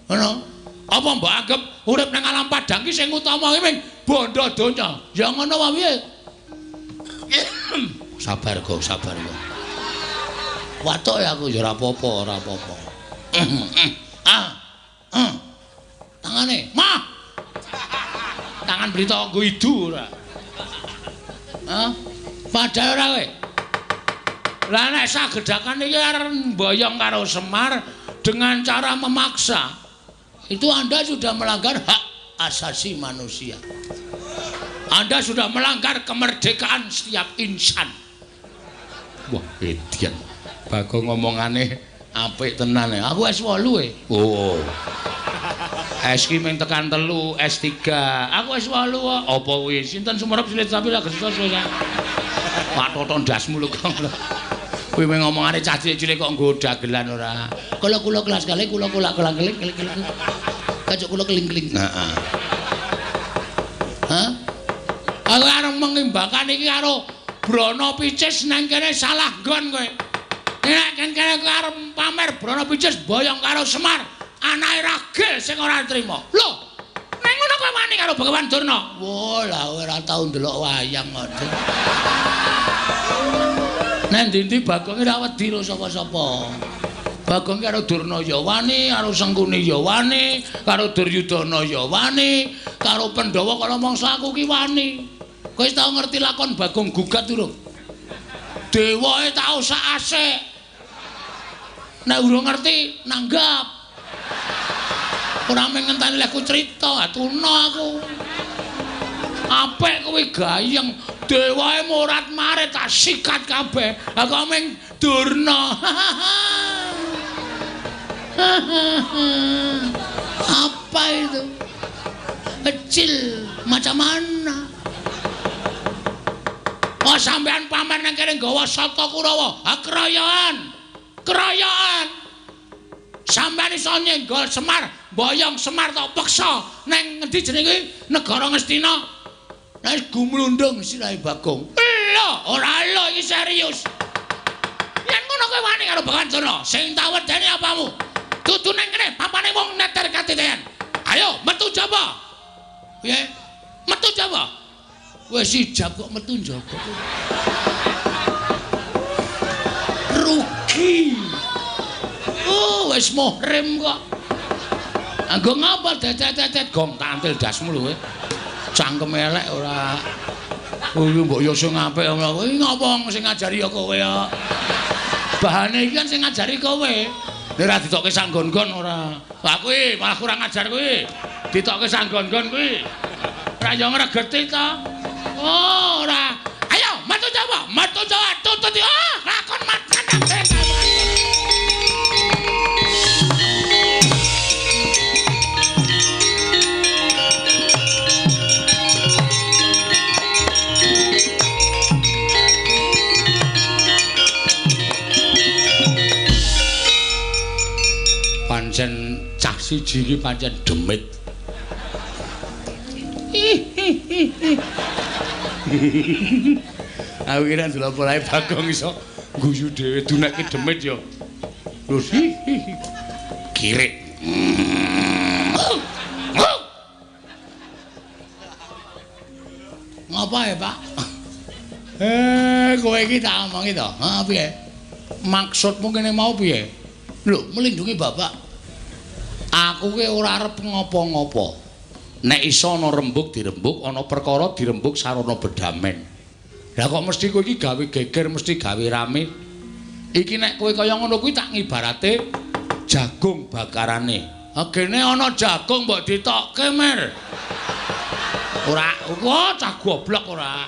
Ngono. Apa mbok anggap urip nang alam padang ki sing utama ki ming bondo donya? Ya ngono wae piye? Sabar kok, sabar kok. Watuk ya aku ya ora apa-apa, ora apa-apa. Ah. Tangane, mah. Tangan berita nggo idu ora. Hah? Padahal ora kowe. Lah nek sagedakan iki arep mboyong karo Semar dengan cara memaksa, itu Anda sudah melanggar hak asasi manusia. Anda sudah melanggar kemerdekaan setiap insan. Wah, edian. Bagong ngomongane apik tenan. Aku S8 e. Oh. S ki ming tekan 3, S3. Aku S8 kok. Apa kuwi? Sinten sumerep silit sapi lak gesus kowe. Pak Toto ndasmu lho kok. Kuwi ming ngomongane cah cilik-cilik kok nggo dagelan ora. Kala kula kelas kali kula kula keling keling. Kacuk kula keling-keling. Heeh. Hah? Aku arep mengimbangkan iki karo Brana Picis nang kene salah nggon kowe. Nek kene kowe arep pamer Brana Picis boyong karo Semar, anake ragil sing ora trima. Lho, nek ngono kowe wani karo Bagawan Durna? Wah, lah ora tau ndelok wayang kok. Nek ndi-ndi Bagong ora wedi karo sapa-sapa. Bagong karo Durna ya wani, karo Sengkuni ya wani, karo Duryudana ya wani, karo Pandhawa kala mangsa aku ki wani. Kowe tau ngerti lakon Bagong gugat durung? Dewae tau sak asik. Nek urung ngerti nanggap. Ora mung ngenteni lehku crita, atuna aku. Apik kuwi gayeng, dewae morat-marit tak sikat kabeh. Aku mung Durna. Apa itu? Kecil macam mana? Sampean pamer nang kene nggawa Sata Kurawa. Ha keroyokan. Keroyokan. Sampeyan iso nyenggol Semar, mboyong Semar tok peksa nang ngendi jenenge kuwi? Negara Ngastina. Nek gumlundung sirahe Bagong. Lho, ora lho iki serius. Yen ngono kowe wani karo Begawan Durna, sing tak wedeni apamu? Dudu nang kene papane wong neter katiten. Ayo metu jaba. Piye? Metu jaba. Wis ijab kok metu njaba. Rugi. Oh, wis muhrim kok. Anggo ngapa dedet-dedet gong tak antil dasmu lho kowe. Cangkem elek ora. Kuwi mbok yo sing apik kowe ngopo sing ngajari ya kowe ya. Bahane iki kan sing ngajari kowe. Nek ora ditokke sanggon-gon ora. Lah kuwi malah kurang ajar kuwi. Ditokke sanggon-gon kuwi. Ora yo ngregeti ta. Oh, ora. Ayo metu Jawa, metu Jawa tuntut ah lakon macan kabeh. Pancen cah siji iki pancen demit. Aku kira ndelok polahe Bagong iso guyu dhewe dunekke demit ya. Lho kirik. Ngapa ya, Pak? Kowe iki tak omongi to. Ha piye? Maksudmu kene mau piye? Lho, melindungi bapak. Aku ki ora arep ngopo-ngopo. Nek iso ana rembug dirembug, ana perkara dirembug sarana bedamen. Lah kok mesti kowe iki gawe geger, mesti gawe rame. Iki nek kowe kaya ngono kuwi tak ngibarate jagung bakarane. Gene ana jagung mbok ditokke, Mer. Ora, kok cah goblok ora.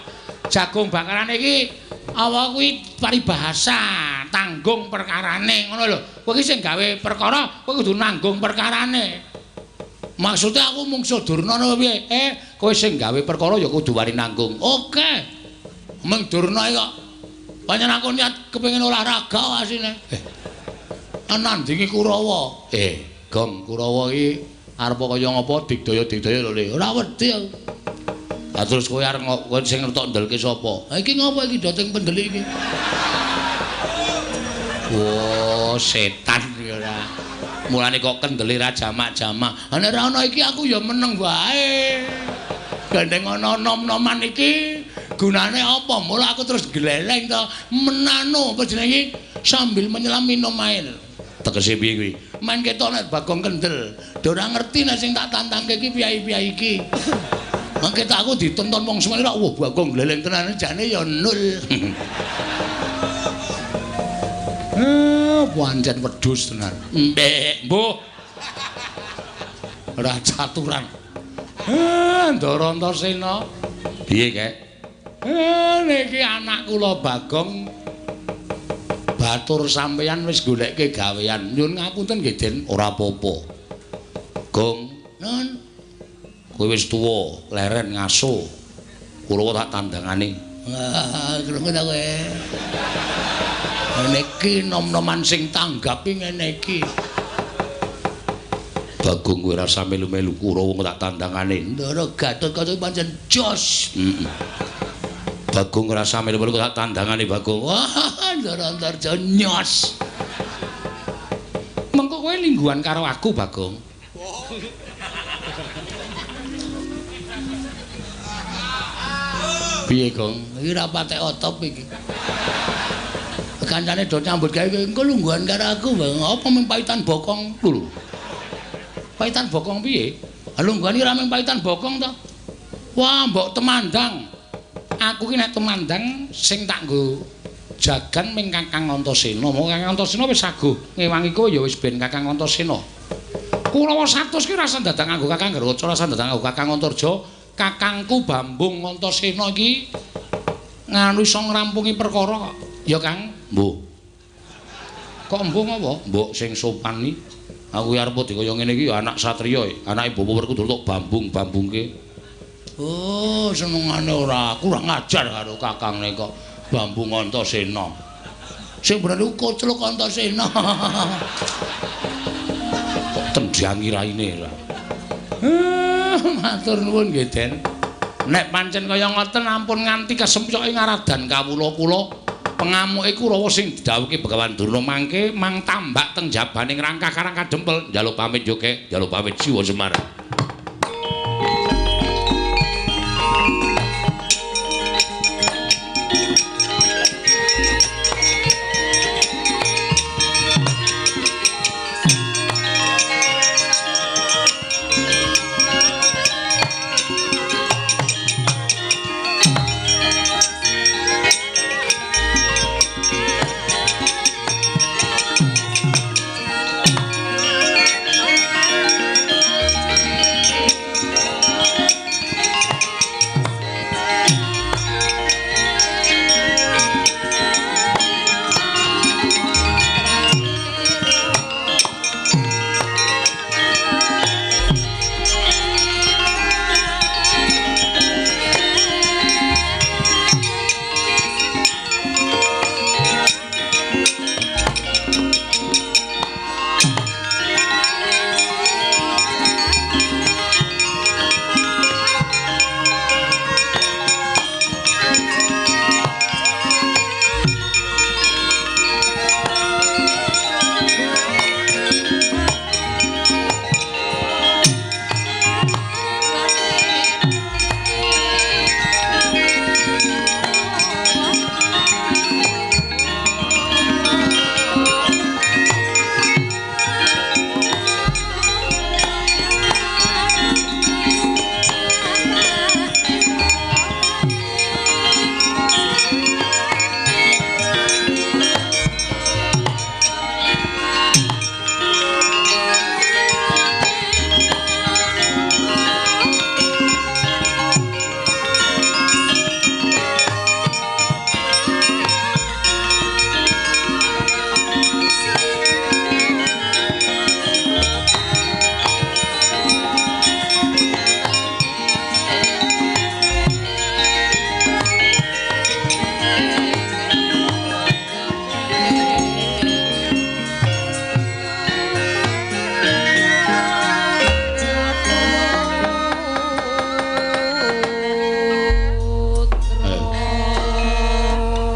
Jagung bakarane iki apa kuwi paribahasa, tanggung perkarane ngono lho. Kowe iki sing gawe perkara, kowe kudu nanggung perkarane. Maksudnya aku mungsuh Durna apa piye? Kowe sing gawe perkara ya kudu wani nanggung. Oke. Meng Durna iki kok pancen aku niat kepengin olahraga asine. Nandingi Kurawa. Gong Kurawa iki arep kaya ngapa digdaya-digdaya lho Le. Ora wedi aku. Lah terus kowe arep kowe sing ngertok ndelke sapa? Ha iki ngapa iki doting pendelik iki? Wah, setan iki ora. Mulane kok kendele ra jamak-jamak. Ha nek ora ana iki aku ya meneng wae. Gandeng ana nom-noman iki gunane apa? Mula aku terus gleleng to menano apa jenenge sambil menyelam minum air. Tegese piye kuwi? Men ketok nek Bagong kendel. Do ora ngerti nek sing tak tantangke iki piye-piye iki. Mangke tak aku ditonton wong semene ora wah Bagong gleleng tenan jane ya nul. Pancen wedhus tenan. Mbek, mbuh. Ora caturan. Ndara Antasena. Piye, Kek? Niki anak kula Bagong batur sampeyan wis goleke gawean. Nyuwun ngapunten nggih, Den, ora apa-apa. Gong, nun. Kowe wis tuwa, leren ngaso. Kula tak tandangane. Krungu ta kowe? Ngene iki nom-noman sing tanggapi ngene iki. Bagong kowe rasa melu-melu Kurawa tak tandangane. Ndara Gatotkaca pancen jos. Heeh. Bagong rasa melu-melu tak tandangane Bagong. Wah, Ndara Antarja nyos. Mengko kowe lingguhan karo aku, Bagong. Piye, Gong? Iki ora patek otop iki. Kancane do nyambut gawe engko lungguhan karo aku, Bang. Apa mung paitan bokong lho. Paitan bokong piye? Ha lungguhan iki ora mung paitan bokong to. Wah, mbok temandang. Aku ki nek temandang sing tak nggo jagan ming Kakang Antasena. Monggo Kakang Antasena wis saguh ngewangi kowe ya wis ben Kakang Antasena. Kurawa 100 ki rasa dadak nganggo Kakang Garwaca, rasa dadak nganggo Kakang Antarja. Kakangku Bambung Antasena iki nganu iso ngrampungi perkara kok. Ya Kang, mbuh. Kok mbuh apa? Mbok sing sopan iki. Aku arep dikaya ngene iki ya anak satriya, anake Bapak Werkudara tok bambung-bambungke. Oh, senengane ora kurang ajar karo kakangne kok Bambung Antasena. Sing bener iku Kocluk Antasena. Kok tendhangi raine ora. Matur nuwun nggih, Den. Nek pancen kaya ngoten ampun nganti kesempyoke ngaradan kawula kula. Pengamuke Kurawa sing didhawuhke Begawan Durna mangke mang tambak teng jabaning rangkah Karang Kadempel. Njaluk pamit yo, Kek. Njaluk pamit Siwa Semar.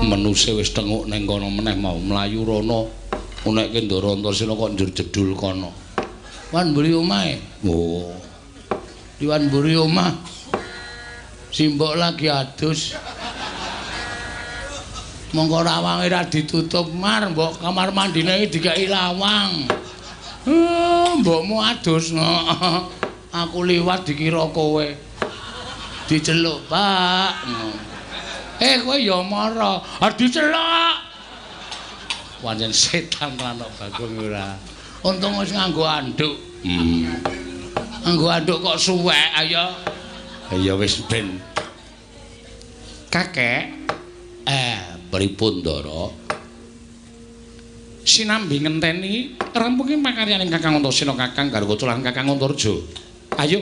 Menuse wis tenguk ning kono meneh mau mlayu rono unekke Ndara Antasena kok njur jedul kono. Wan mburi omahe. Oh. Liwan mburi omah. Simbok lagi adus. Mongko rawange ra ditutup mar, mbok kamar mandine iki dikeki lawang. Mbokmu adus. Aku liwat dikira kowe. Diceluk, Pak. Kowe ya mara. Ah diceluk. Pancen setan lanok Bagong ora. Untung wis nganggo anduk. Nganggo anduk kok suwek ayo. Ya wis ben. Kakek, pripun Ndara? Sinambi ngenteni rampunge pakaryaning Kakang Antasena Kakang garwa lan Kakang Antarja. Ayo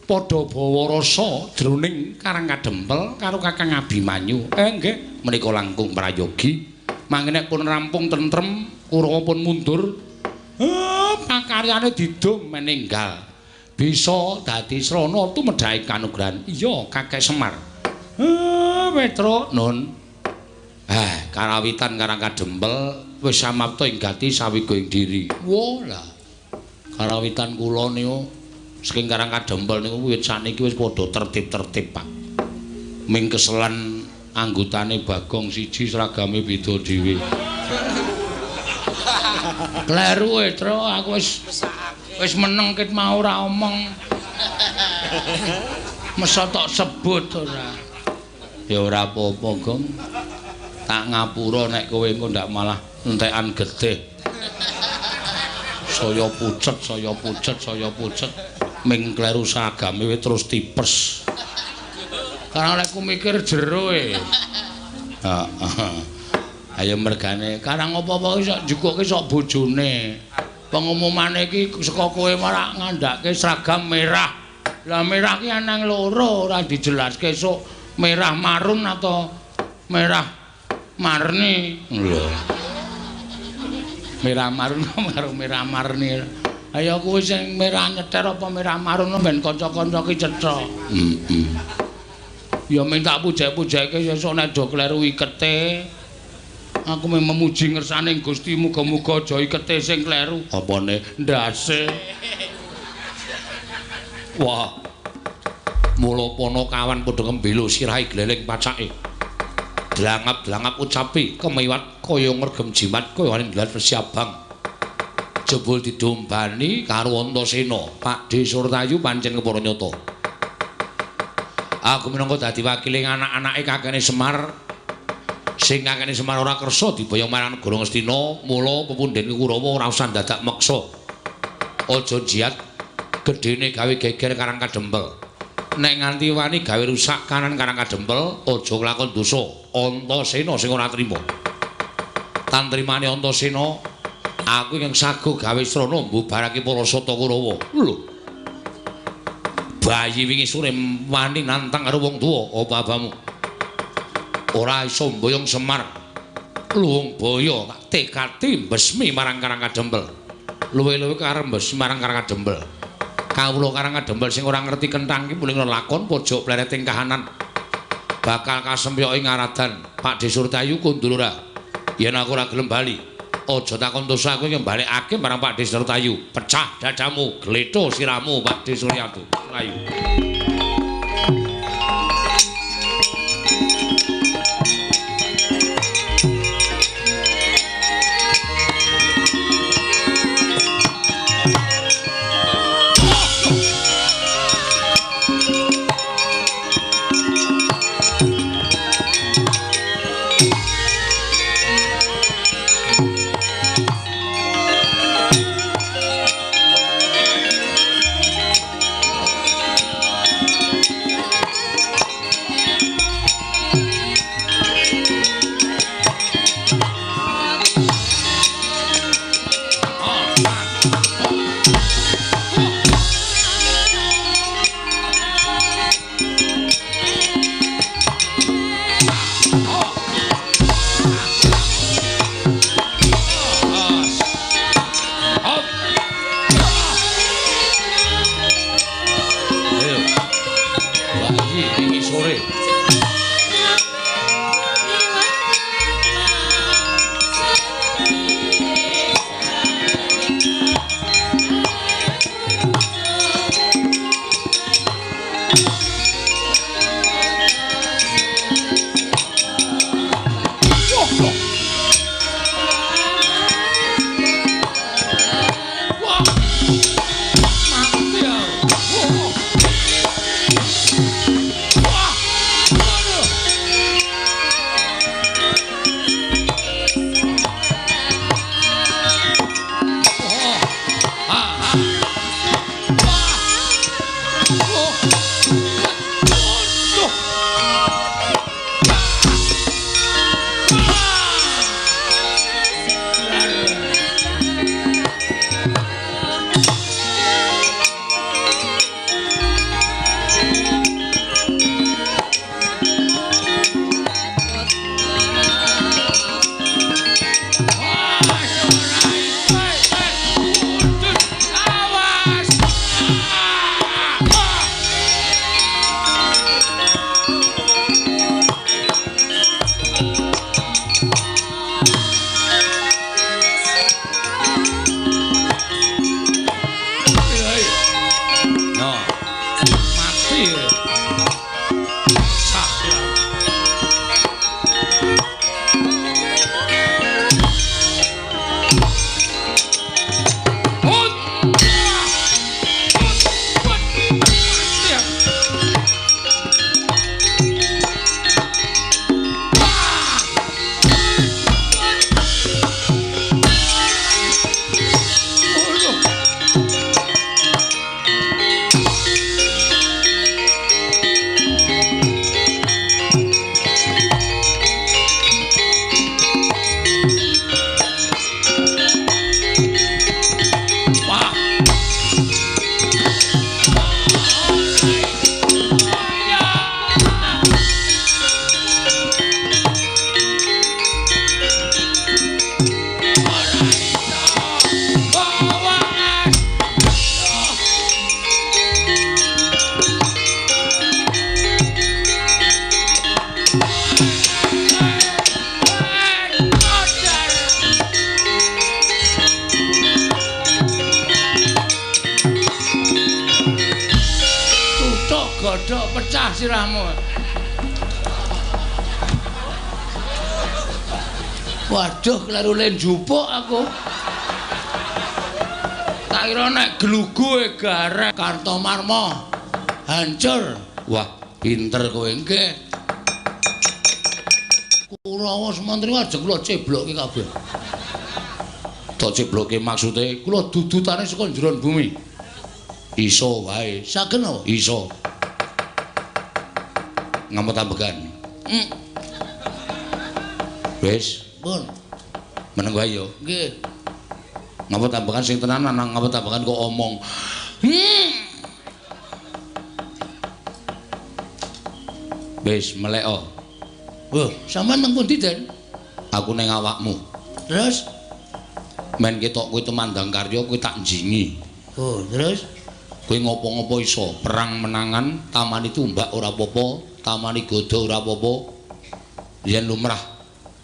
padha bawa rasa jroning Karang Kadempel karo Kakang Abimanyu. Nggih, menika langkung prayogi. Mangke nek pun rampung tentrem, Kurawa pun mundur. Pakaryane didum meninggal. Bisa dadi srana tumedhake kanugrahan. Iya, Kakek Semar. Petruk nun. Karawitan Karang Kadempel wis samapta ing gati sawiga ing diri. Wo lah. Karawitan kula niku saking Karang Kadempel niku wiwit saniki wis padha tertib-tertib, Pak. Ming keselan anggotane Bagong siji seragame beda dhewe. Kleru e, Tru, aku wis meneng ket mau ora omong. Mesa tok sebut ora. Ya ora apa-apa, Gong. Tak ngapura nek kowe engko ndak malah entekan getih. Saya pucet, saya pucet, saya pucet. Ming kleru seragame wis terus tipes. Karang lek ku mikir jero e. Heeh. Ayo mergane, karang apa-apa iki sok njukuke sok bojone. Pengumumane iki saka kowe malah ngandhake seragam merah. Lah merah ki anang loro ora dijelaske esuk merah marun atau merah marni. Lho. Merah marun karo merah marni. Ayo kuwi sing merah nyeter apa merah marun ben kanca-kanca ki cetha. Heeh. Ya minta pujek-pujeke sesuk nek do kleru ikete. Aku mung memuji ngersane Gusti muga-muga aja ikete sing kleru. Apane ndase. Wah. Mula Panakawan padha ngembelo sirahe gleleng pacake. Dlangap-dlangap ucapi kemiwat kaya ngregem jimat kaya ninggal wesi abang. Jebul didombani karo Antasena. Pakdhe Surtayu pancen kepara nyata. Aku minangka dadi wakile anak-anake kakene Semar. Sing kakene Semar ora kersa diboyong marang negara Ngastina, mula pepundhen Kurawa ora usah dadak meksa. Aja jiat gedene gawe geger Karang Kadempel. Nek nganti wani gawe rusak kanan Karang Kadempel, aja nglakon dosa. Antasena sing ora trima. Tantrimane Antasena, aku ingkang sago gawe srana mbubarake para sata Kurawa. Lho. Bayi wingi sore wani nantang karo wong tuwa, apa abamu? Ora iso mboyong Semar. Luwung boyo tak tekati mbesmi marang Karang Kadempel. Luwe-luwe karep mbesmi marang Karang Kadempel. Kawula Karang Kadempel sing ora ngerti kenthang ki muling lakon pojok plereting kahanan. Bakal kasempyoke ngaradan. Pakdhe Surtayu kundul ora. Yen aku ora gelem bali, aja takon dosa aku ing balekake marang Pakdhe Surtayu. Pecah dadamu, gletho sirahmu Pakdhe Suryatu. Ayo. Tutuk godhok pecah sirahmu. Waduh, kleru le njupuk aku. Tak kira nek glugu e gareng Kartomarma hancur. Wah, pinter kowe nggih. Kurawa Sumantri ajeng kula ceblokke kabeh. Tak ceblokke maksude kula dudutane saka njeron bumi. Iso wae. Saged napa? Iso. Ngamet ambegan. Wis, pun. Meneng wae ya. Nggih. Ngamet ambegan sing tenanan, ngamet ambegan kok omong. Wis meleko. Wah, sampean teng pundi, Den? Aku ning awakmu. Terus men ketok kowe tumandang karya kowe tak njingi. Oh, terus kowe ngopo-ngopo iso, perang menangan, tamani tumbak ora apa-apa, tamani godha ora apa-apa. Yen lumrah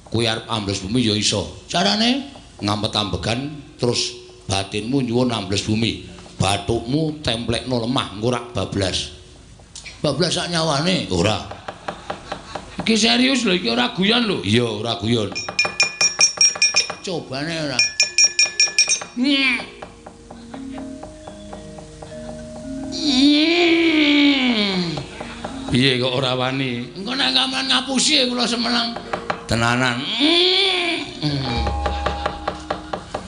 kowe arep ambles bumi ya iso. Carane ngamet ambegan terus batinmu nyuwun ambles bumi. Bathukmu templekno lemah engko rak bablas. Bablas sak nyawane? Ora. Iki serius lho, iki ora guyon lho. Iya, ora guyon. Cobane ora. Piye kok ora wani? Engko nek gamelan ngapusi kula semeneng. Tenanan.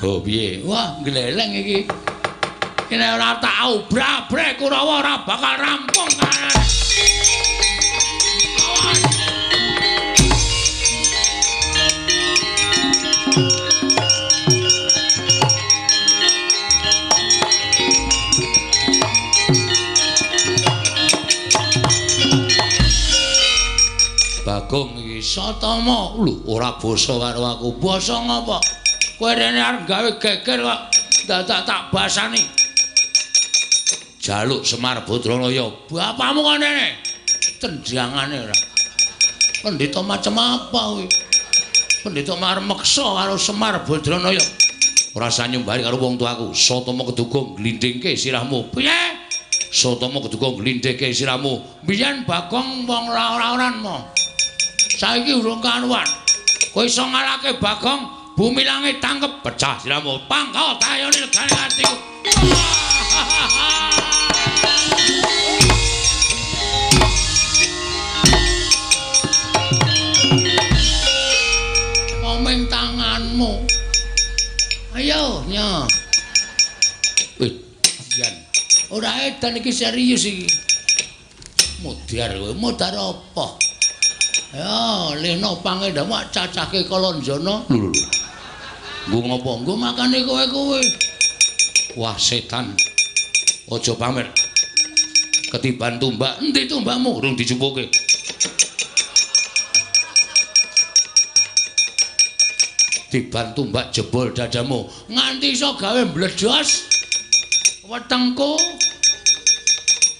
Oh, piye? Wah, gleleng iki. Iki nek ora tak obrak-abrek Kurawa ora bakal rampung kan. Bagong iki Satama lho ora basa karo aku. Basa ngapa? Kowe rene arep gawe geger kok dadak tak basani. Jaluk Semar Badranaya. Bapakmu kok rene? Tendangane ora. Pendhita macem apa kuwi? Pendhita arep meksa karo Semar Badranaya. Ora usah nyumbari karo wong tuaku. Satama keduga glindhingke sirahmu. Piye? Satama keduga glindhingke sirahmu. Biyen Bagong wong ora-oran mo. Saiki urung karuan. Kowe iso ngalahke Bagong, bumi langit tangkep pecah sirahmu. Pangkal tayone legane atiku. Komeng tanganmu. Ayo, nyo. Wih, jan. Ora edan iki serius iki. Modar kowe, modar apa? Ya, leno pangendamu cacahke Kalanjana. Lho lho. Nggo ngopo? Nggo makane kowe-kowe. Wah, setan. Aja pamer. Ketiban tumbak. Endi tumbakmu? Urung dijupuke. Tiban tumbak jebol dadamu. Nganti iso gawe mbledos wetengku.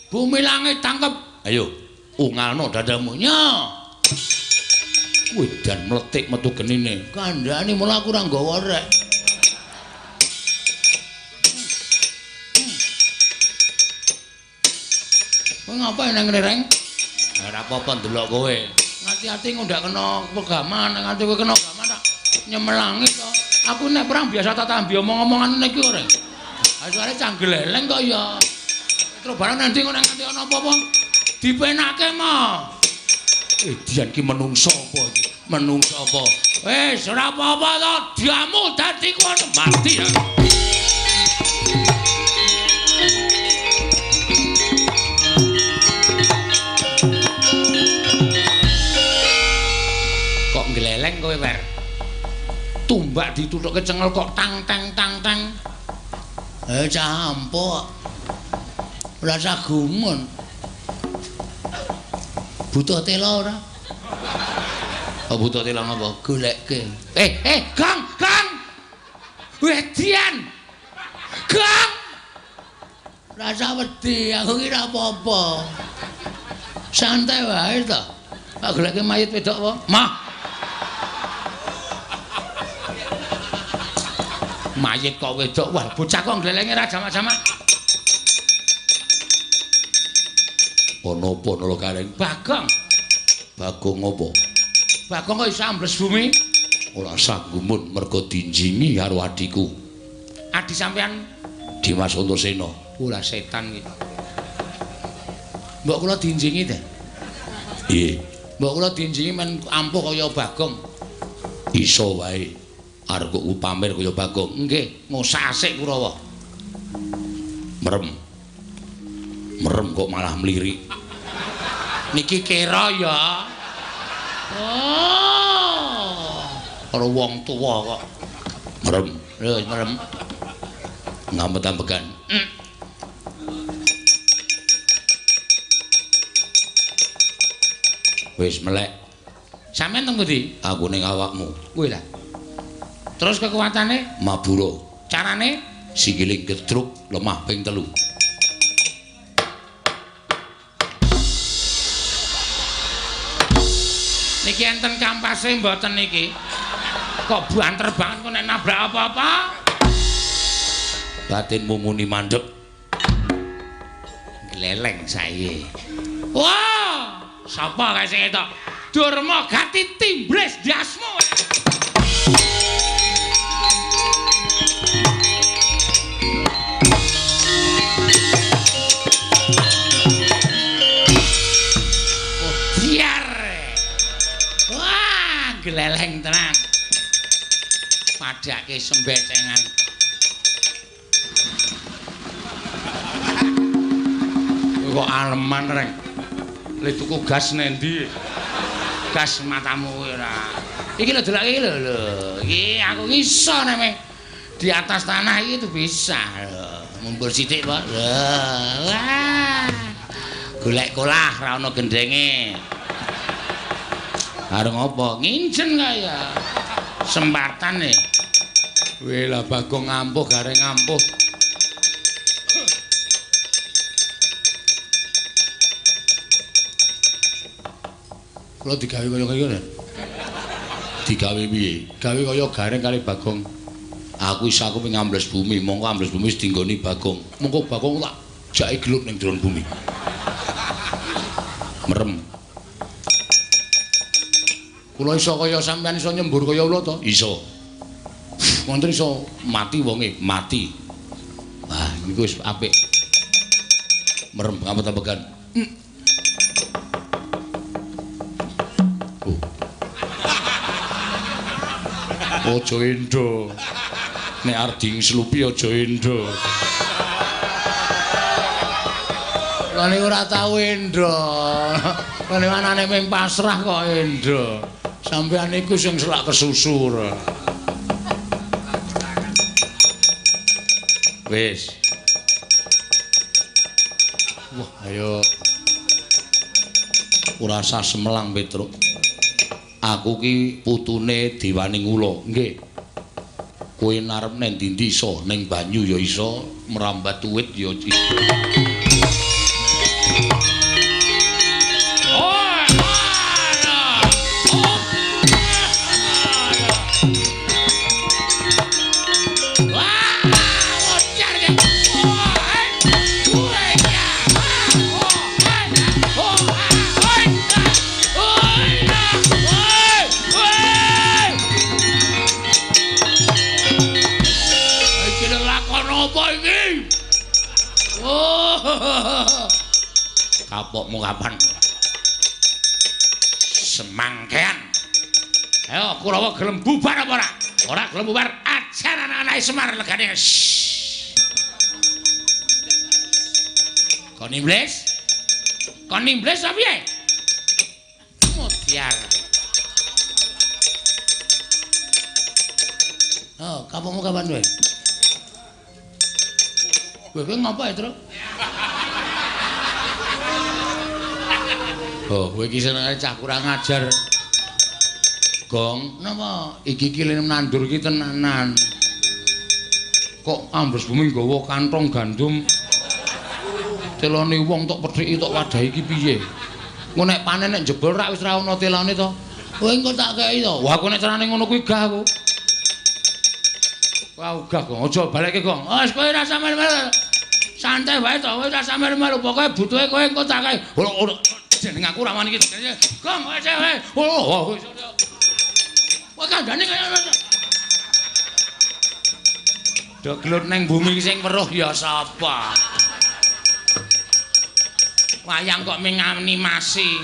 Bumi langit tangkep. Ayo, ungalno dadamu. Nyo. Wedan mletik metu genine. Kandhane mula aku ora nggawa rek. Kowe ngapain nang ngene, Reng? Ora apa-apa ndelok kowe. Ngati-ati engko ndak kena pegaman, nganti kowe kena gaman tak nyemelangi to. Aku nek perang biasa tak tambi omong-omongan ngene iki, Reng. Ha suarane canggeleleng kok ya. Terus barang nanti engko nek nganti ana apa-apa dipenake mo. Edian ki menungso apa iki? Menungso apa? Wis ora apa-apa to, diamu dadi kono mati ya. Kok ngleleng kowe, Wer? Tumbak dituthuke cengel kok tang tang tang tang. Eh cah ampuk. Ora usah gumun. Butuh tela ora? Oh, butuh tela ngapa? Goleke. Eh, Gang, Gang. Wedian. Gang. Rasa wedi, aku ki ora apa-apa. Santai wae to. Pak goleke mayit wedok apa? Mah. Mayit kok wedok. Wah, bocah kok nglelenge ra jamak-jamak. Ana apa Nala Gareng? Bagong. Bagong apa? Bagong kok iso ambles bumi? Ora usah gumun mergo dinjingi karo adhiku. Adi sampean Dimas Antasena. Ora setan iki. Mbok kula dinjingi ta? Piye? Mbok kula dinjingi men ampuh kaya Bagong. Iso wae. Arep kok pamer kaya Bagong. Nggih, ngosak asik Kurawa. Merem. Merem kok malah mlirik. Niki kira ya. Oh. Karo wong tuwa kok. Merem. Lho, merem. Ngamet-ambekan. Wis melek. Sampeyan teng pundi? Aku ning awakmu. Kuwi lah. Terus kekuatane? Mabura. Carane? Sikile gedruk lemah ping 3. Niki enten kampase mboten niki? Kok banter banget kok nek nabrak apa-apa? Batinmu muni mandek. Gleleng saye. Wah, sapa kae sing etok? Durma gati timbres ndasmu. Oh, biar. Wah, gleleng tenan. Padake sembecengan. Kok aleman reng. Le tuku gas nendi? Gas matamu ora. Iki lho delok iki lho lho. Iki aku iso nek di atas tanah iki tuh bisa lho. Mumbul sithik, Pak. Lho. Wah. Golek kolah ra ono gendenge. Arep ngopo? Nginjen kaya. Sempatan e. Weh lah Bagong ngampuh Gareng ngampuh. Kula digawe kaya ngene. Digawe piye? Gawe kaya Gareng kali Bagong. Aku iso aku ngambles bumi, mongko ambles bumi wis dinggoni Bagong. Mongko Bagong tak jake gelut ning jero bumi. Merem. Kula iso kaya sampean iso nyembur kaya ula to? Iso. Wonten iso mati wonge, mati. Wah, niku wis apik. Merem ngamet-amegan. Oh. Aja endo. Nek arep dingslupi aja endo. Lha niku ora tau endo. Lha niku anane mung pasrah kok endo. Sampeyan niku sing selak kesusu. Wis. Wah, ayo. Ora usah semelang, Petruk. Aku ki putune Dewaning Ula. Nggih. Kowe narep nang ndi-ndi iso, ning banyu ya iso, merambat uwit ya iso. Kapokmu kapan? Semangkean. Ayo Kurawa gelem bubar apa ora? Ora gelem bubar, ajar anak-anake Semar legane. Kon iblis? Kon iblis apa piye? Mutiar. Oh, kapokmu kapan kowe? Kowe ngopo ya, Truk? Oh, kowe iki senengane cah kurang ajar. Gong, napa iki iki nandur iki tenanan. Kok ambles bumi nggawa kantong gandum. Telone wong tok pethiki tok wadahi iki piye? Engko nek panen nek jebol rak wis ra ono telone to. Kowe engko tak kei to. Wah, aku nek carane ngono kuwi gah aku. Wah, gah kok. Aja balekke, Gong. Wis kowe ora usah melu-melu. Santai wae to, kowe ora usah melu-melu. Pokoke butuhe kowe engko tak kei. Ora jeneng aku ra wani iki. Gong, wis wae. Oh, kowe kandhane kaya ngono. Do gelut neng bumi sing weruh ya sapa? Wayang kok ming animasi.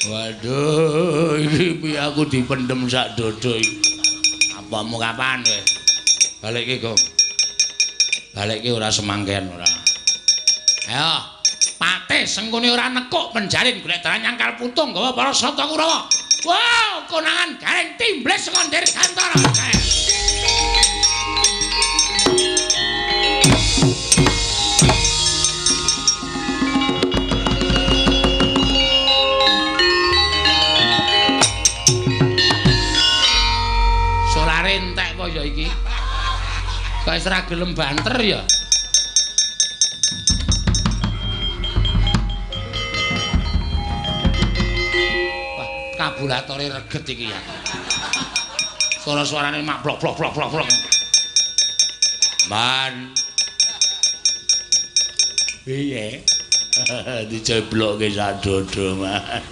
Waduh, iki piye aku dipendhem sak dodo iki. Apamu kapan kowe? Balekke, Gong. Balekke ora semangken ora. Ayo, Patih Sengkuni ora nekuk penjalin golek dalan nyangkal putung gawa para Sata Kurawa. Wow, konangan gareng timbles saka Dirgantara. Solare entek apa ya iki? Kok wis ra gelem banter ya? Wah, kabulatore reget iki ya. Suara-suarane mak blok blok blok blok blok. Man. Piye? Diceblokke sak dodo, Man.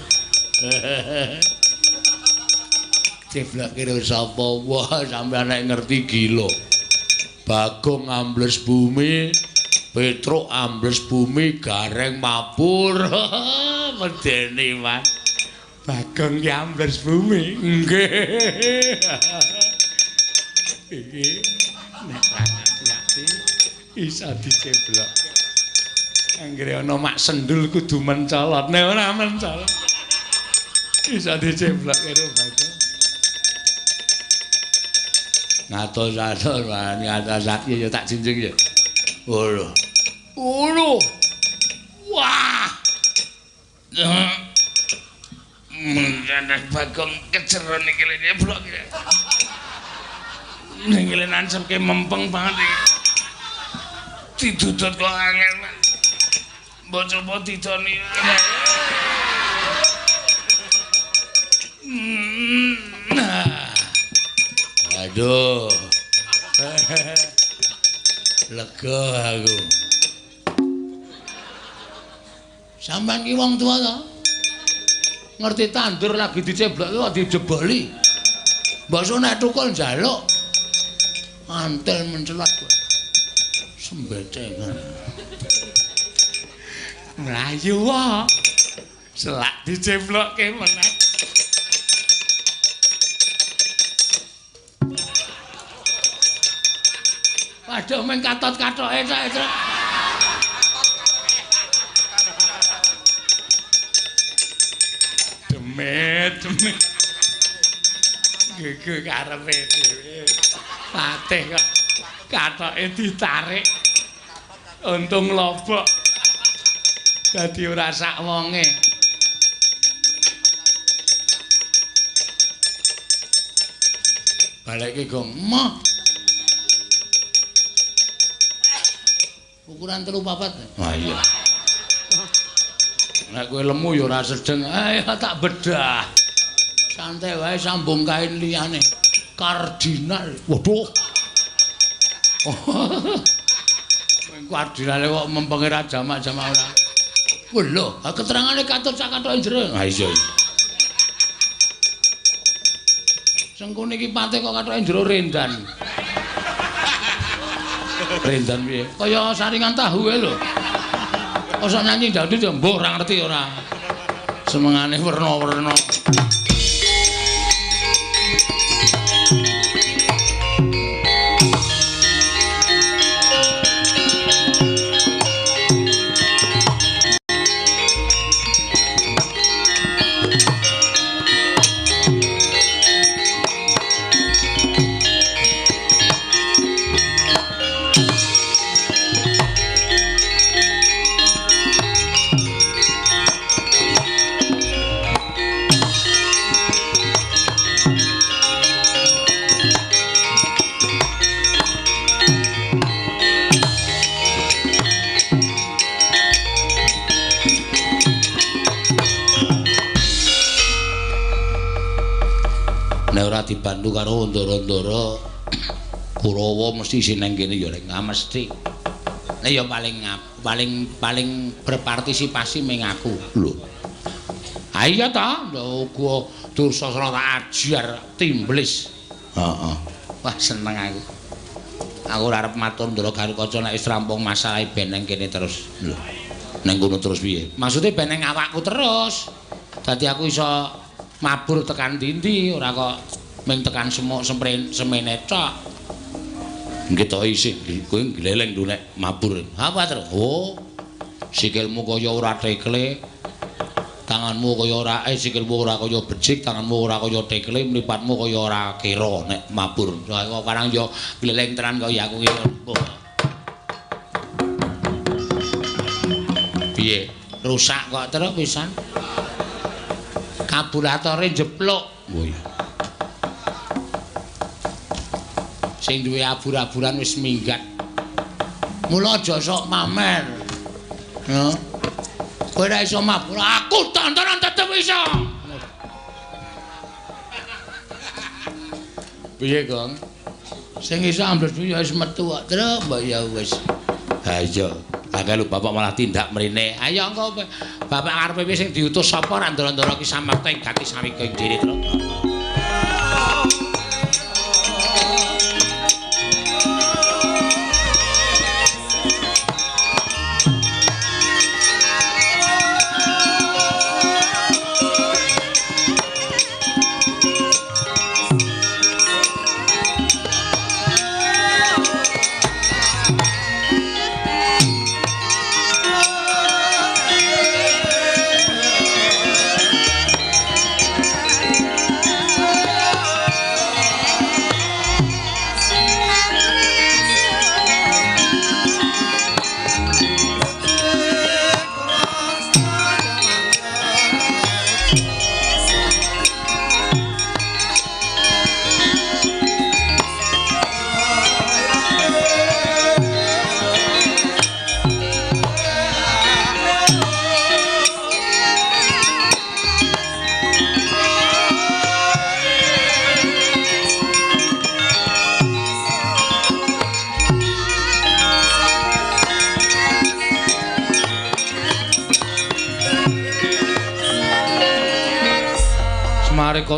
Ceblokke karo sapa? Wah, sampeyan nek ngerti gila. Bagong ambles bumi, Petruk ambles bumi, Gareng mabur. Medeni, Man. Bagong ki ambles bumi. Nggih. Iki nek ati-ati iso diceblok. Anggere ana mak sendul kudu mencolot. Nek ora mencolot iso diceblok karo Bagong. Ngatos-atos, Man, ngatos-atos ya tak jinjing ya. Ngono. Ngono. Wah. Mengkanak Bagong keceron iki lene blok iki. Ning ngene nancepke mempeng banget iki. Didudut kok angel, Man. Mbok coba didoni. Nah. Aduh. Lega aku. Sampeyan ki wong tuwa to? Ngerti tandur lagi diceblok kok dijeboli. Mbok nek tukul njaluk. Antel mencelat kowe. Sembecengan. Mlayu wae. Selak diceblokke meneh. Waduh meng katot-katoke cak. Demit, demit. Gege karepe dhewe. Patih kok katoke ditarik. Untung lobok. Dadi ora sak wonge. Balekke Gong. Moh. Ukuran 3 4. Wah iya. Nek kowe lemu ya ora sedeng. Ayo tak bedah. Santai wae sambung kain liyane. Kardinal. Waduh. Kardinale kok mempenge ra jamak-jamak ora. Wah lho, keterangane katut sak kathoke jero. Ha iya. Sengkuni iki patih kok kathoke jero rendan. Rendan piye? Kaya saringan tahu ae lho. Mosok nyanyi dangdut ya mbuh ora ngerti ora. Senengane werna-werna. Nek ora dibantu karo ndara-ndara Kurawa mesti isih nang kene ya rek. Mesti. Nek ya paling berpartisipasi ming aku. Lho. Ha iya ta, uga Dursasana tak ajar timblis. Heeh. Wah seneng aku. Aku ora arep matur Ndara Garukaca nek wis rampung masalahe ben nang kene terus. Lho. Nang kono terus piye? Maksude ben nang awakku terus. Dadi aku iso mabur tekan ndi-ndi, ora kok ming tekan semuk semene tok. Nggih to isih kowe gleleng lho nek mabur. Apa terus? Oh. Sikilmu kaya ora tekle. Tanganmu kaya ora sikilmu ora kaya becik, tanganmu ora kaya tekle, mripatmu kaya ora kira nek mabur. Kok karang yo gleleng tenan kaya aku iki. Piye? Rusak kok terus pisan. Karburatore jeplok. Oh iya. Sing duwe abur-aburan wis minggat. Mula aja sok mamer. Ya. Kowe ora iso mabur, aku tontonan tetep iso. Piye, Gong? Sing iso ambles ya wis metu kok, Truk, mbok ya wis. Ha iya, akeh lho bapak malah tindak mrene. Ayo engko bapak karepe piye sing diutus sapa ra ndara-ndara ki samarta ing gati sawika ing dhewe, Truk.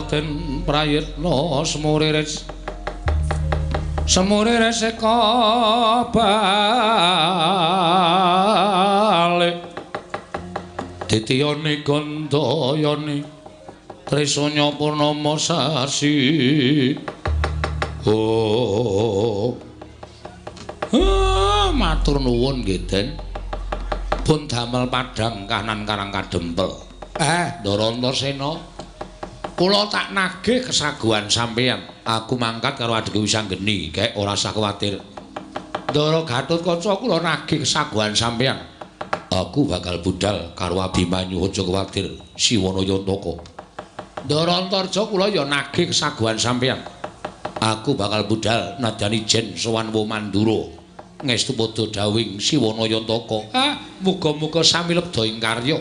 Den prayitna semuriris semuriris eka balik ditiyani gandayani trisanya purnama sasi. Oh, matur nuwun nggih Den, pun damel padhang kanan Karang Kadempel. Ndara Antasena, kula tak nagih kesaguhan sampeyan. Aku mangkat karo adhiku Wisanggeni, kek ora usah kuwatir. Ndara Gatotkaca kula nagih kesaguhan sampeyan. Aku bakal budal karo Abimanyu, aja kuwatir. Siwana Yantaka. Ndara Antarja kula ya nagih kesaguhan sampeyan. Aku bakal budal nadyan ijen sowan Mandura. Ngestu padha dawing Siwana Yantaka. Muga-muga sami lebda ing karya.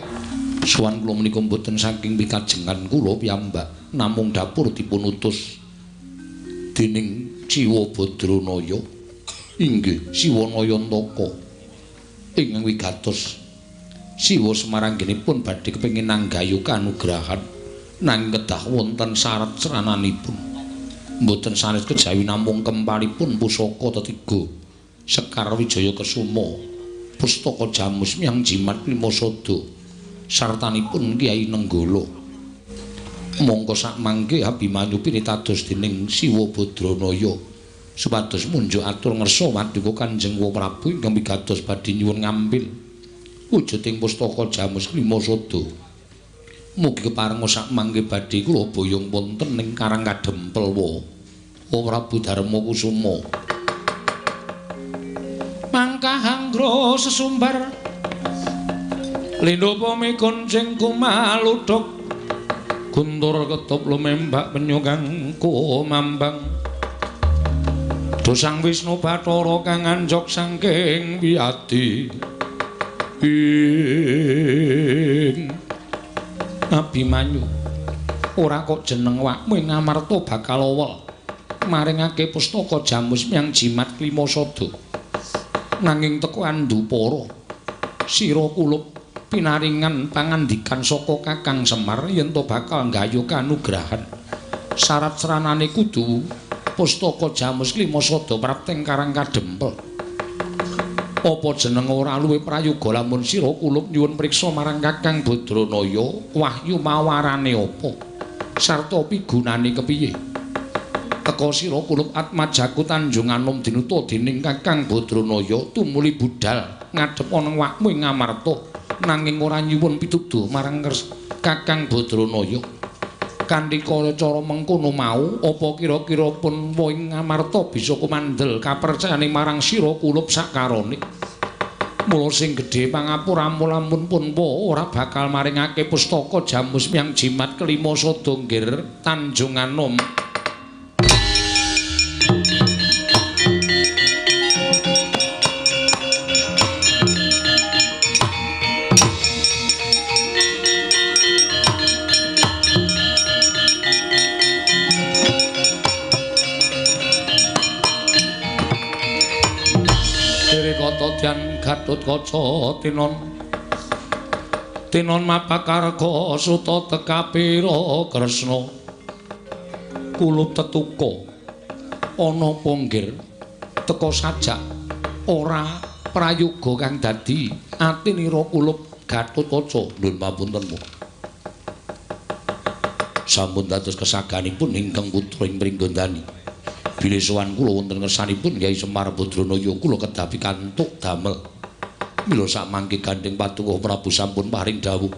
Sowan kula menika mboten saking pikajengan kula piyambak, namung dapur dipun utus dening Ciwa Badranaya. Inggih Siwana Yantaka ingkang wigatos. Siwa Semaranggenipun badhe kepengin nanggayu kanugrahan nanging kedah wonten syarat srananipun. Mboten sanes kejawi namung kempalipun pusaka tetiga Sekar Wijaya Kesuma, pustaka Jamus Miang Jimat Limasada, sartanipun Kyai Nenggala. Mongko sakmangke Abimanyu pinitados dening Siwa Badranaya supados munjuk atur ngersa paduka Kanjeng Prabu ingkang wigatos badhe nyuwun ngampil wujuding pustaka Jamus Limasada. Mugi keparenga sakmangke badhe kula boyong wonten ing Karang Kadempel wa Prabu Darma Kusuma. Mangkah anggra sesumbar lindho pami kuncing kumaludhuk guntur ketop lumembak penyu kang kumambang dosang Wisnu Bathara kang anjog saking wiyadi ing Abimanyu. Ora kok jeneng wakmu ing Ngamarta bakal owel maringake pustaka Jamus Myang Jimat Klimasada. Nanging teko andupara sira kulup pinaringan pangandikan saka Kakang Semar yen to bakal nggayuh kanugrahan. Syarat seranane kudu pustaka Jamus Klimasada prapteng Karang Kadempel. Apa jeneng ora luwih prayoga lamun sira kulup nyuwun priksa marang Kakang Badranaya wahyu mawarane apa sarta pigunane kepiye? Teka sira kulup atmajaku Tanjung Anom dinuta dening Kakang Badranaya tumuli budhal ngadhep ana wakmu ing Ngamarta nanging ora nyuwun pituduh marang Kakang Badranaya. Kanthi cara mengkono mau apa kira-kira pun ing Ngamarta bisa kumandel kapercayane marang sira kulup sakarone. Mula sing gedhe pangapuramu lamun pun ora bakal maringake pustaka Jamus Myang Jimat Klimasada nggir Tanjung Anom. Gatotkaca tinon tinon mapakarga suta tekapira Kresna kulup tetuka ana ponggir teka sajak ora prayoga kang dadi atinira kulup Gatotkaca. Nuwun pamunten sampun dados kesaganipun ingkang putra ing Pringgondani. Bilih sowan kula wonten ngersanipun Kyai Semar Badranaya kula kedah pikantuk damel. Mila samangke gandheng Paduka Prabu sampun paring dawuh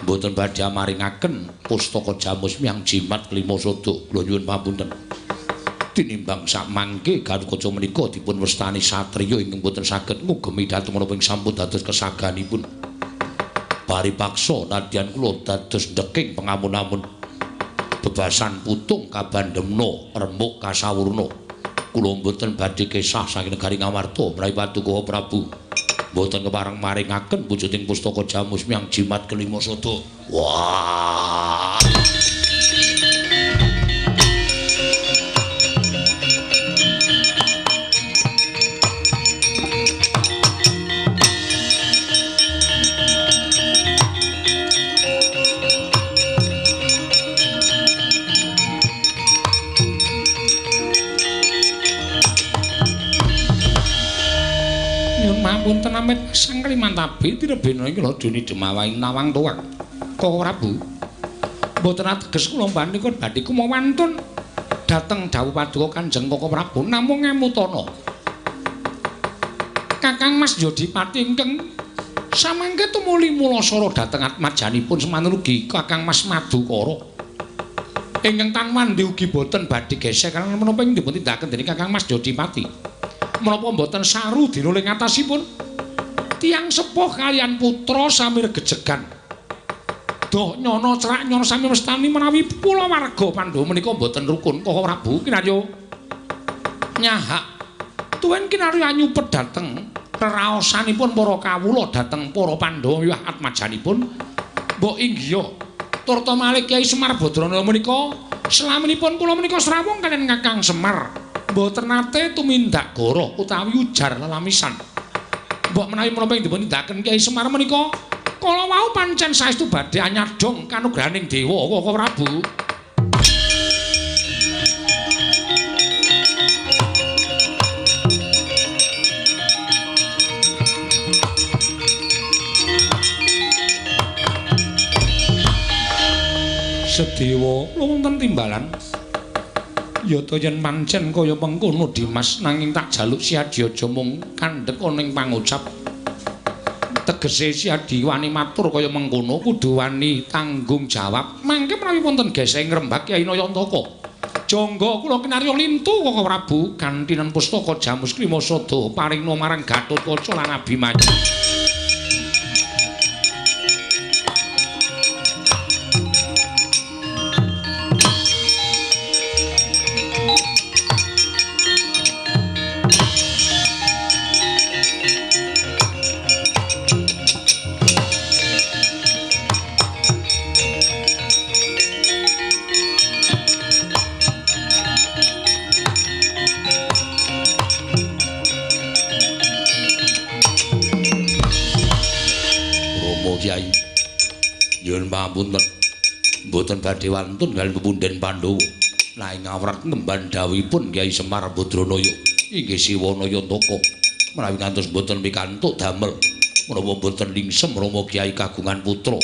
mboten badhe maringaken pustaka Jamus Myang Jimat Klimasada. Kula nyuwun pamunten. Tinimbang samangke Gatotkaca menika dipun wastani satriya ingkang boten saged ngugemi dhateng menapa ing sampun dados kesaganipun. Paripaksa nadyan kula dados ndeking pengamun-amun bebasan putung kabandemna remuk kasawurna. Kula mboten badhe kesah saking negari Ngamarta menawi Paduka Prabu mboten kepareng maringaken wujuding pustaka Jamus Myang Jimat Klimasada. Wah. Punten amit sang Kalimantabi tirebena iki lho dene demawaing nawang tuwak. Koko Prabu. Mboten ateges kula panika badhe kumawantun dhateng dawuh paduka Kanjeng Koko Prabu namung ngemutana. Kakang Mas Yodipati ingkang samangke tumuli mulasara dhateng atmajanipun semanten ugi Kakang Mas Madukara. Ingkang tan wandi ugi boten badhe gesek karena menapa ing dipun tindakaken dening Kakang Mas Yodipati. Menapa mboten saru dinuling atasipun tiyang sepuh kaliyan putra sami regejegan doh nyono cerak nyono sami mestani menawi kulawarga Pandhawa menika mboten rukun. Koko Prabu kinarya nyahak tuwin kinarya nyupet dhateng reraosanipun para kawula dhateng para Pandhawa wiwah atmajanipun mbok inggiha turta malih Kyai Semar Badranaya menika selaminipun kula menika srawung kaliyan Kakang Semar mboten nate tumindak goroh utawi ujar lelamisan. Mbok menawi menapa ing dipun tindakaken Kyai Semar menika kala wau pancen saestu badhe anyadong kanugrahaning dewa Koko Prabu. Sedewa wonten timbalan. Ya ta yen pancen kaya mengkono Dimas nanging tak jaluk Siadi aja mung kandhek ana ing pangucap. Tegese Siadi wani matur kaya mengkono kudu wani tanggung jawab. Mangke menawi wonten geseh ngrembak Kyai Nayantaka. Jangga kula kinarya lintu Koko Prabu gantinen pustaka Jamus Klimasada paringna marang Gatotkaca lan Abimanyu. pangapunten. Mboten badhe wantun kaliyan pepunden Pandhawa. Nanging awrat ngemban dawuhipun Kyai Semar Badranaya inggih Siwana Yantaka. Menawi ngantos mboten pikantuk damel menapa mboten lingsem Rama Kyai kagungan putra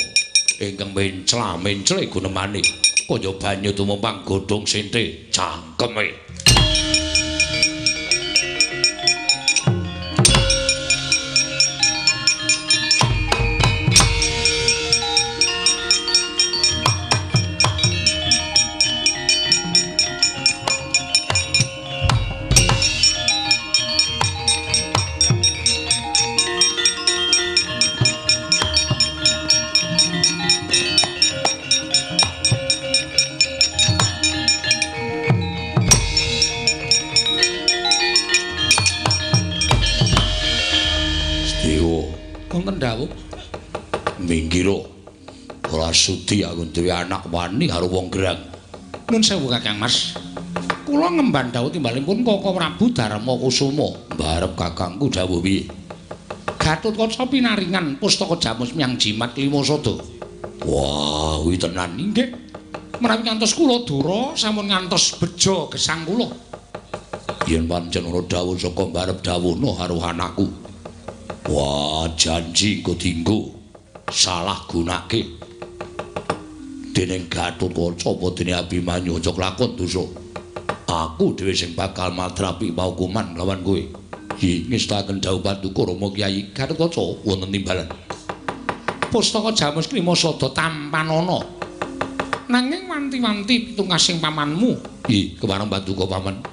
ingkang mencla-mencle gunemane kaya banyu tumempang godhong sente cangkeme. Minggiro ora sudi aku duwe anak wani karo wong gerang. Nun sewu Kakang Mas. Kula ngemban dawuh timbalipun Koko Prabu Darma Kusuma. Mbarep kakangku dawuh piye? Gatotkaca pinaringan pustaka jamus miyang jimat lima sada. Wah, kuwi tenan inggih. Menawi ngantos kula dura sampun ngantos bejo gesang kula. Yen pancen ana dawuh saka mbarep dawuhna karo anakku. Wah, janji engko dinggo salah gunake. Dening Gatotkaca apa dene Abimanyu aja kelakon dosa. Aku dhewe sing bakal madrapi paukuman lawan kowe. Hi, ngestaken dawuh paduka Rama Kyai Gatotkaca wonten timbalan. Pustaka Jamus Klima Sada tampanana. Nanging wanti-wanti pitungkasing pamanmu. Hi, kepareng paduka paman.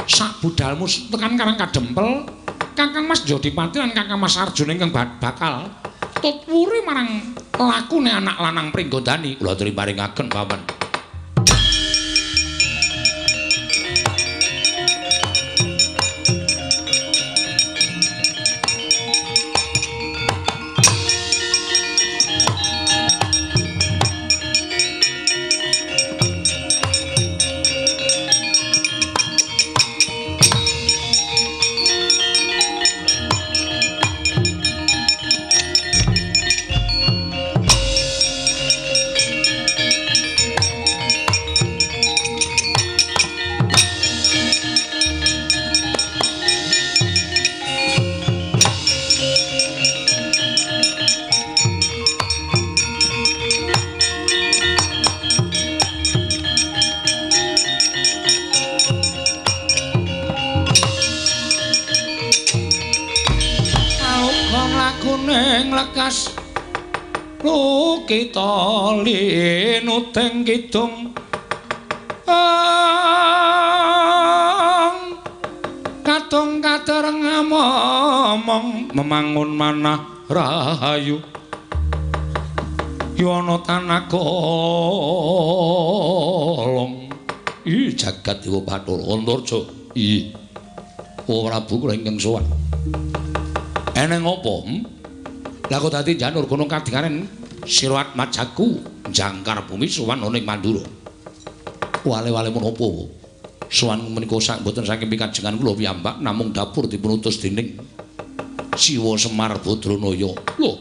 Sak budalmu tekan Karang Kadempel, Kakang Mas Jodipati lan Kakang Mas Arjuna ingkang bakal tutwuri marang lakune anak lanang Pringgondani. Kula aturi paringaken paman. Kita linuteng kidung katung katereng momong memangun manah rahayu yono tanah kolong. Ih, jagat dewa Bathara Antarja. Ih, Prabu kula ingkang sowan. Eneng apa? Lah kok dadi janur gunung kadingaren Sira Atmajaku jangkar bumi sowan ana ing Mandura. Wale-wale menapa? Sowan menika sak mboten saking pikajengan kula piyambak namung dapur dipunutus dening Siwa Semar Badranaya. Lho,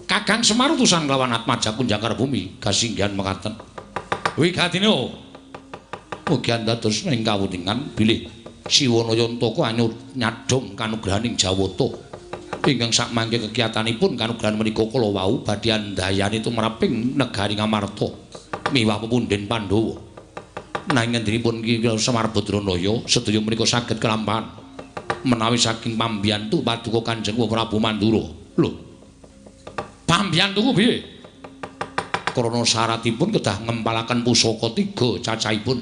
Kakang Semar utusan kelawan Atmajaku jangkar bumi kasinggihan mekaten. Wigatine mugi andados ing kawuningan bilih Siwa Nayantaka anyur nyadhong kanugrahaning Jawata. Ingkang sakmangke kekiyatanipun kanugrahan menika kala wau badhe andayani tumraping negari Ngamarta miwah pepunden Pandhawa. Nanging ngendinipun Ki Semar Badranaya sedaya menika saged kelampahan menawi saking pambiyantu paduka Kanjeng Prabu Mandura. Lho, pambiyantuku piye? Krana syaratipun kedah ngempalaken pusaka tiga cacahipun.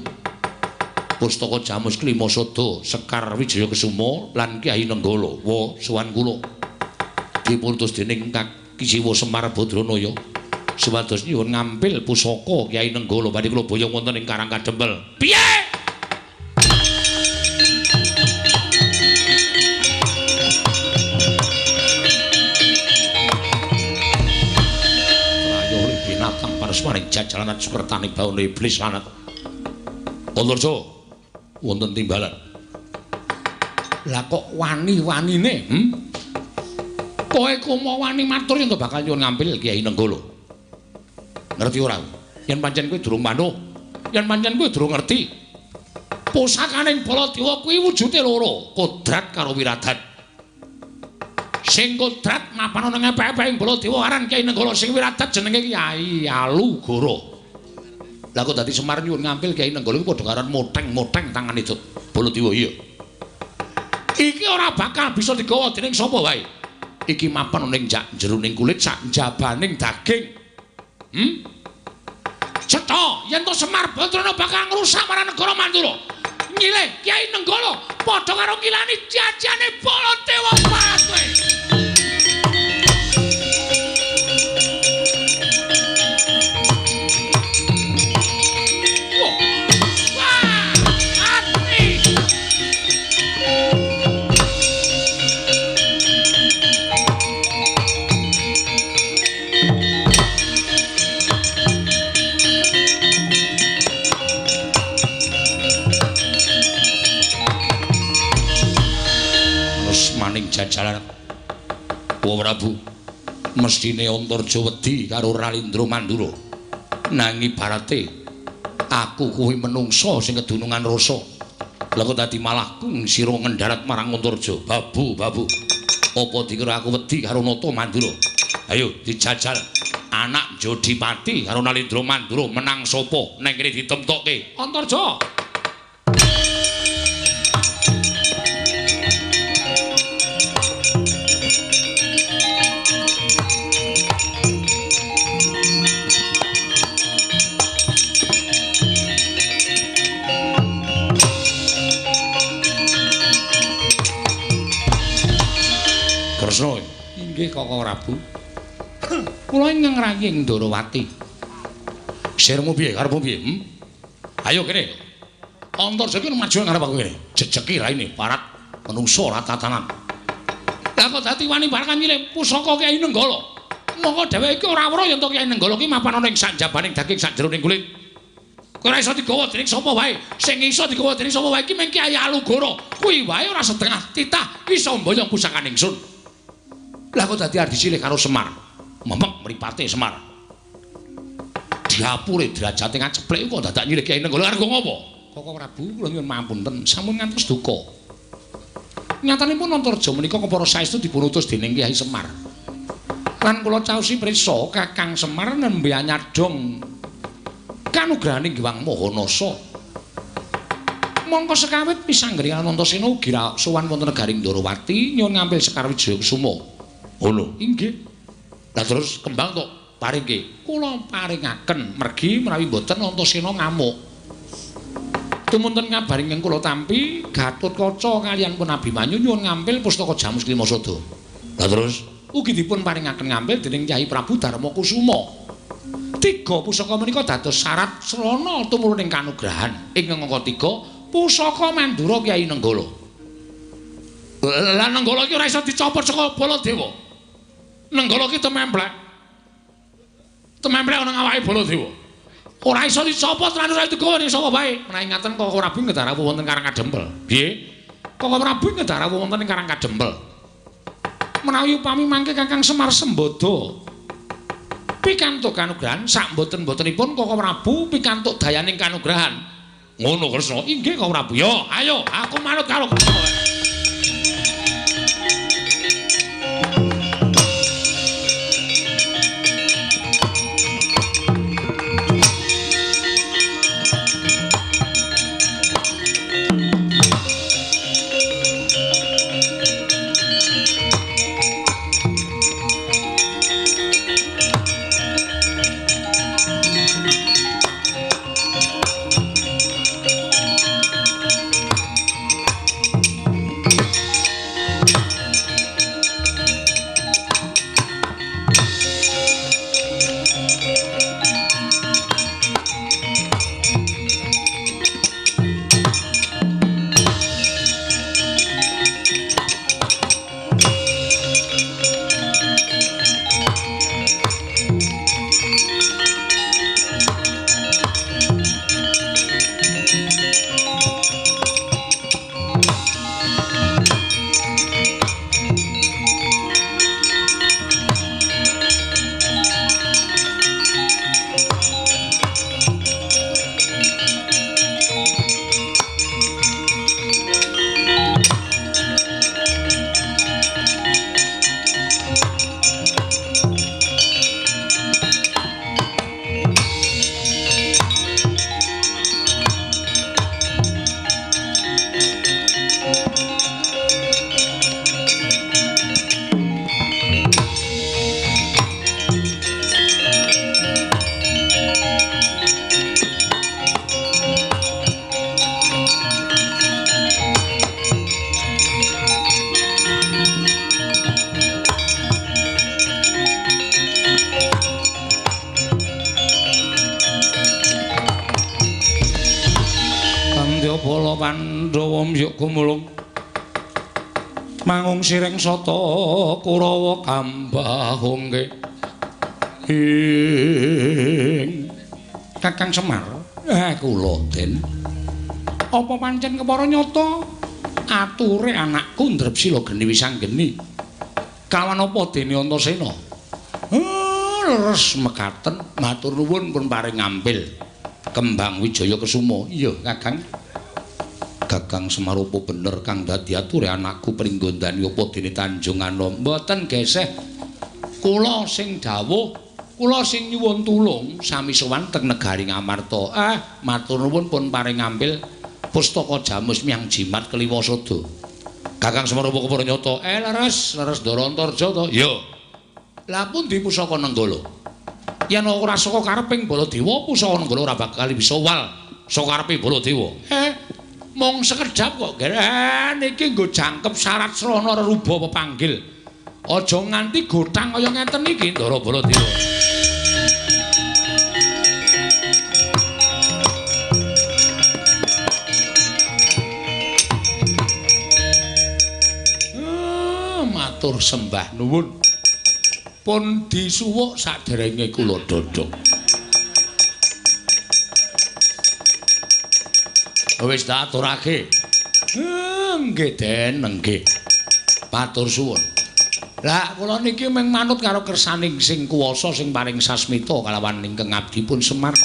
Pustaka Jamus Klima Sada, Sekar Wijaya Kesuma lan Kyai Nenggala. Wa sowan kula. Diputus dening Ki Siwa Semar Badranaya supados nyuwun ngampil pusaka Kyai Nenggala badhe kula boyong wonten ing Karang Kadempel. Piye? Rayo binatang parasmaning jajalan sukertaning bawana iblis lanat. Antarja wonten timbalan. Lah kok wani-wanine? Kowe komo wani matur yen bakal nyuwun ngampil Kyai Nenggala. Ngerti ora? Yen pancen kowe durung manuk, yen pancen kowe durung ngerti. Pusakaning Baladewa kuwi wujude loro, kodrat karo wiradat. Sing kodrat mapan ana ngepek-epek ing Baladewa aran Kyai Nenggala, sing wiradat jenenge Kyai Alugoro. Lah kok dadi Semar nyuwun ngampil Kyai Nenggala iku padha karo moteng-moteng tangane Baladewa iya. Iki ora bakal bisa digawa dening sapa wae. Iki mapan ana ing jeroning kulit sak njabaning daging. Cetha yen to Semar Batrana bakal ngrusak marang negara Mandura. Nyilih Kyai Nenggala padha karo ngilani jajane Baladewa Barat. Jajaran Wa Prabu mestine Antarja wedi karo Ralindra Mandura. Nanging ibarate aku kuwi menungsa sing kedunungan rasa. Lah kok dadi malah kung sira ngendharat marang Antarja. Babu, babu. Apa dikira aku wedi karo Nata Mandura? Ayo dijajal. Anak Jodipati karo Nalindra Mandura menang sapa? Neng kene ditemtokke. Antarja. Kresna. Inggih Kaka Prabu. Kula ingkang ngrayi ing Ndorowati. Sirmu piye? Karepmu piye? Ayo kene. Antarja iki maju ngarep aku kene. Jejeki raine parat menungso ora tatanan. Lah kok dadi wani barang nyilih pusaka Kyai Nenggala. Mongko dheweke iki ora weruh yen to Kyai Nenggala ki mapan ana ing sanjabaning daging sakjeroning kulit. Kowe ora iso digawa dening sapa wae. Sing iso digawa dening sapa wae iki mung Kyai Alugoro. Kuwi wae ora setengah titah iso mboyong pusakane ingsun. Lah kok dadi ardi silih karo Semar. Memek mripate Semar. Diapure derajate ngaceplek kok dadak nyilih Kyai Nenggala arep ngopo? Kaka Prabu kula nyuwun mapunten sampun ngantos duka. Nyatanipun Antarja menika kepara saestu dipun utus dening Kyai Semar. Lan kula caosi prisa Kakang Semar nembe anyadong kanugrahaning Hyang Maha Nasa. Mongko sekawit pisanggri Anantasena ugi sowan wonten negaring Ndorowati nyuwun ngampil Sekar Wijaya Kusuma. Ngono. Inggih. Lah terus kembang tok paringke. Kula paringaken mergi menawi mboten Antasena ngamuk. Tumunten kabar ingkang kula tampi Gatotkaca kaliyan pun Abimanyu nyuwun ngampil pustaka Jamus Klimasada. Lah terus ugi dipun paringaken ngampil dening Kyai Prabu Darma Kusuma. Tiga pusaka menika dados syarat srana tumuruning kanugrahan. Ingkang angka 3 pusaka Mandura Kyai Nenggala. Lah Nenggala iki ora iso dicopot saka Baladewa. Nenggala iki tememplek. Tememplek ana awake Baladewa. Ora iso dicopot lan ora digawa ning sapa wae. Menawi ngaten Kaka Prabu ngedah rawuh wonten Karang Kadempel. Piye? Kaka Prabu ngedah rawuh wonten ing Karang Kadempel. Menawi upami mangke Kakang Semar Sembada pikantuk kanugrahan sak mboten-mbotenipun Kaka Prabu pikantuk dayaning kanugrahan. Ngono Kresna. Inggih Kaka Prabu. Yo, ayo aku manut karo Kresna. bala Pandhawa mbyuk gumulung mangung sireng sata Kurawa kambahungke ing Kakang Semar. Kula Den. Apa pancen kepara nyata ature anakku Ndrepsila geni wisanggeni kawan apa dene Antasena? Leres mekaten matur nuwun pun paring ngampil Kembang Wijaya Kesuma. Iya Kakang. Kakang Semar apa bener kang dadi ature anakku Pringgondani apa dene Tanjung Anom? Mboten geseh. Kula sing dawuh, kula sing nyuwun tulung sami sowan teng negari Ngamarta. Matur nuwun pun paring ngampil pustaka jamus miyang jimat Kliwasada. Kakang Semar apa kepara nyata? Leres, leres Ndara Antarja to? Iya. Lah pundi pusaka Nenggala? Yen ora saka kareping Baladewa, pusaka Nenggala ora bakal bisa wal saka karepe Baladewa. Mung sekedhap kok. Niki nggo jangkep syarat srana reruba pepanggil. Aja nganti gothang kaya ngeten iki Ndara Baladewa. Matur sembah nuwun. Pun disuwuk saderenge kula dhodhong. Wis tak aturake. Nggih Den, nggih. Matur suwun. Lah kula niki mung manut karo kersaning sing kuwasa sing paring sasmita kalawan ingkang abdipun Semar.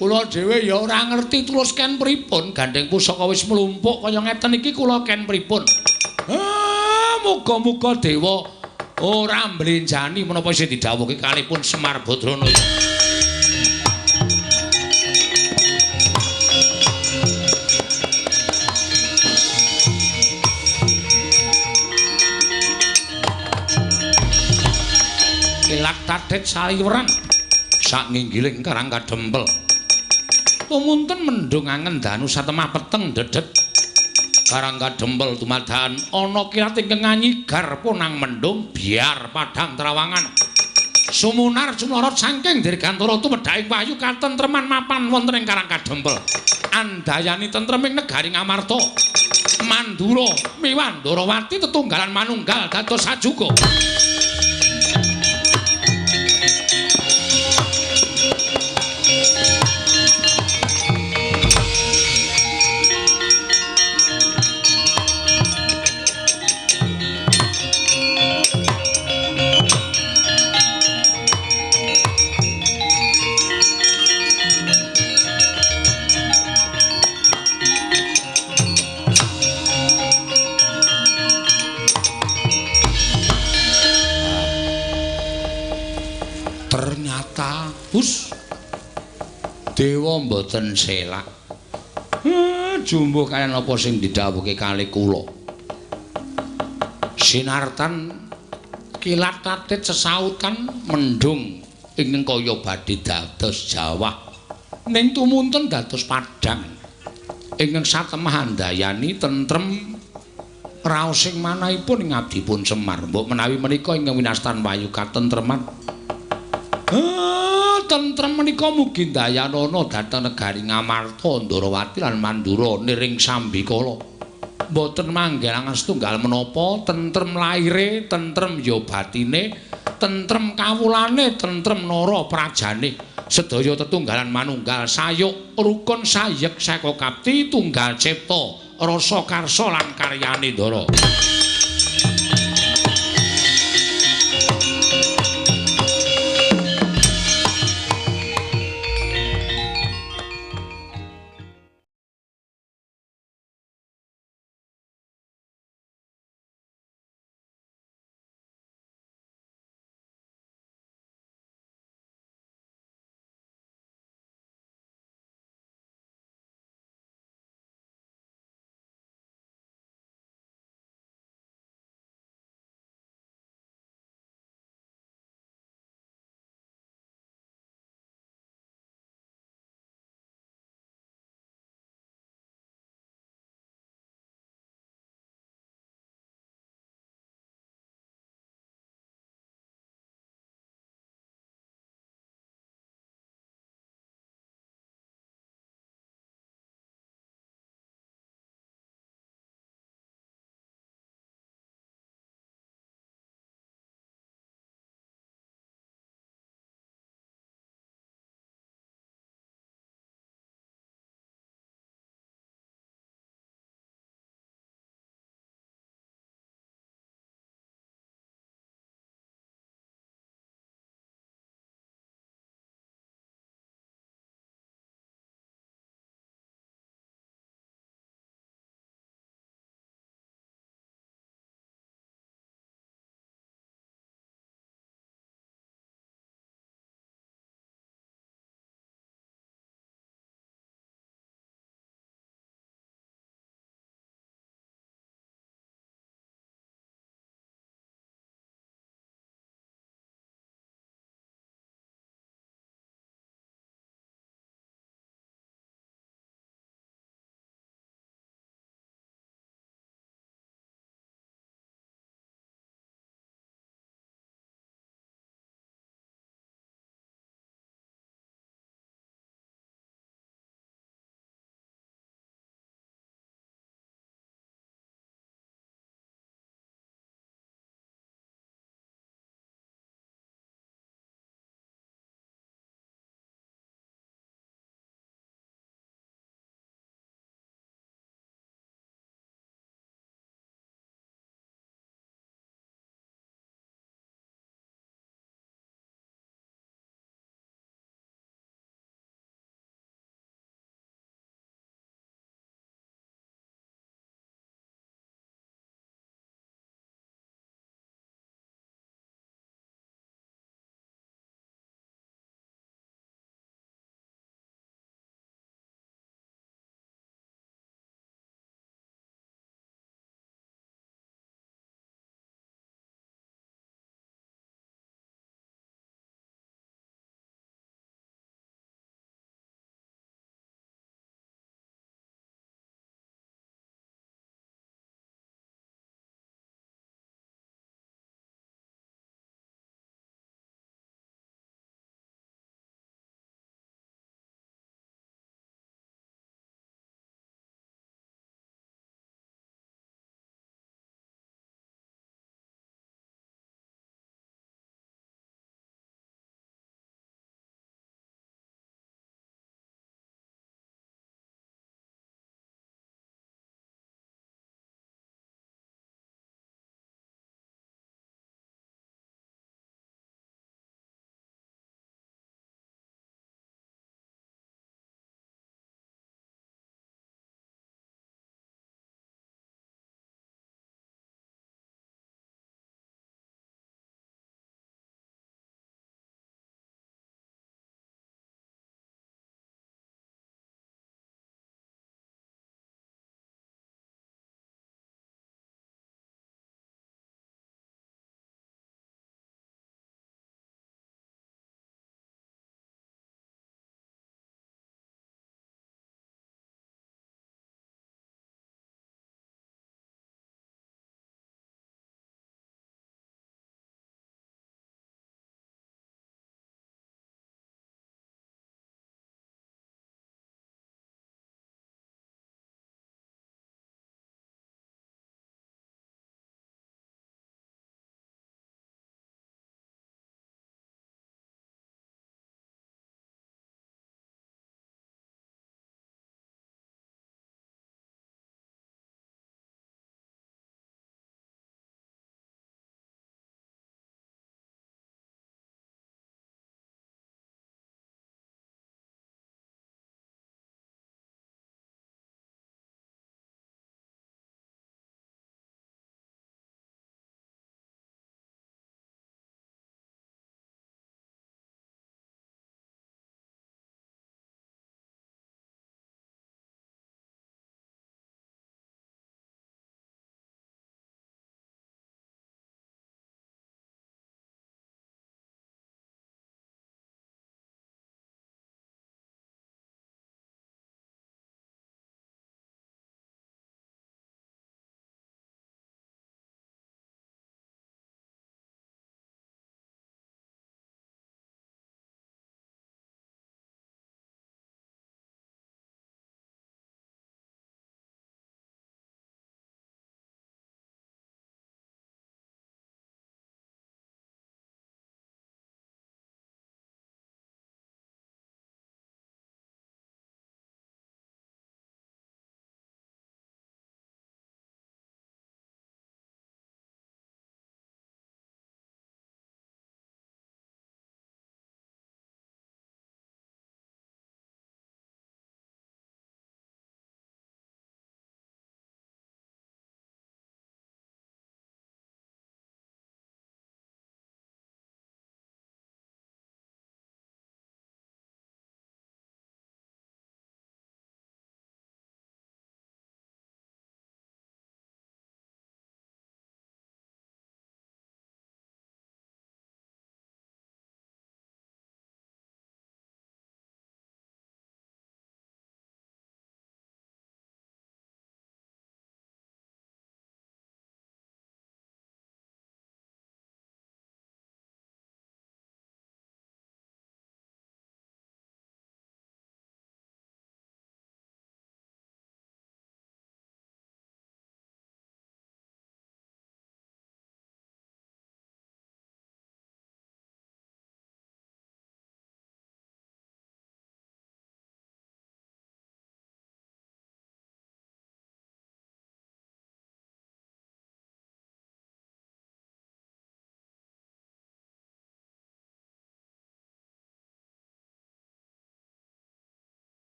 Kula dhewe ya ora ngerti terus ken pripun gandeng pusaka wis mlumpuk kaya ngeten iki kula ken pripun. Muga-muga dewa ora mblenjani menapa isih didhawuhke kalipun Semar Badrana. Kilat tadet saliweran sak nginggiling Karang Kadempel. Tumunten mendung angen danu satemah peteng dedet. Karang Kadempel dumadakan ana kilat ingkang nganyigar punang mendung biar padhang trawangan. Sumunar sumlorot saking dirgantara tumedhaking wahyu katentreman mapan wonten ing Karang Kadempel. Andayani tentreming negari Ngamarta. Mandura miwah Ndorowati tetunggalan manunggal dados sajuga. Ternyata hus dewa mboten selak. Jumbuh kaliyan apa sing didhawuhke kalih kula. Sinartan kilat tatit sesautan mendung ingkang kaya badhe dados jawah. Ning tumunten dados padhang. Ingkang satemah andayani tentrem raosing manahipun ing abdipun Semar. Mbok menawi menika ingkang winastan wahyu katentreman. Tentrem menika mugi ndayanana dhateng negari Ngamarta, Ndorowati lan Mandura niring sambikala. Mboten manggelangan setunggal menapa, tentrem laire, tentrem ya batine, tentrem kawulane, tentrem nara prajane. Sedaya tetunggalan manunggal sayuk rukun sayek saka kapti tunggal cipta rasa karsa lan karyane Ndara.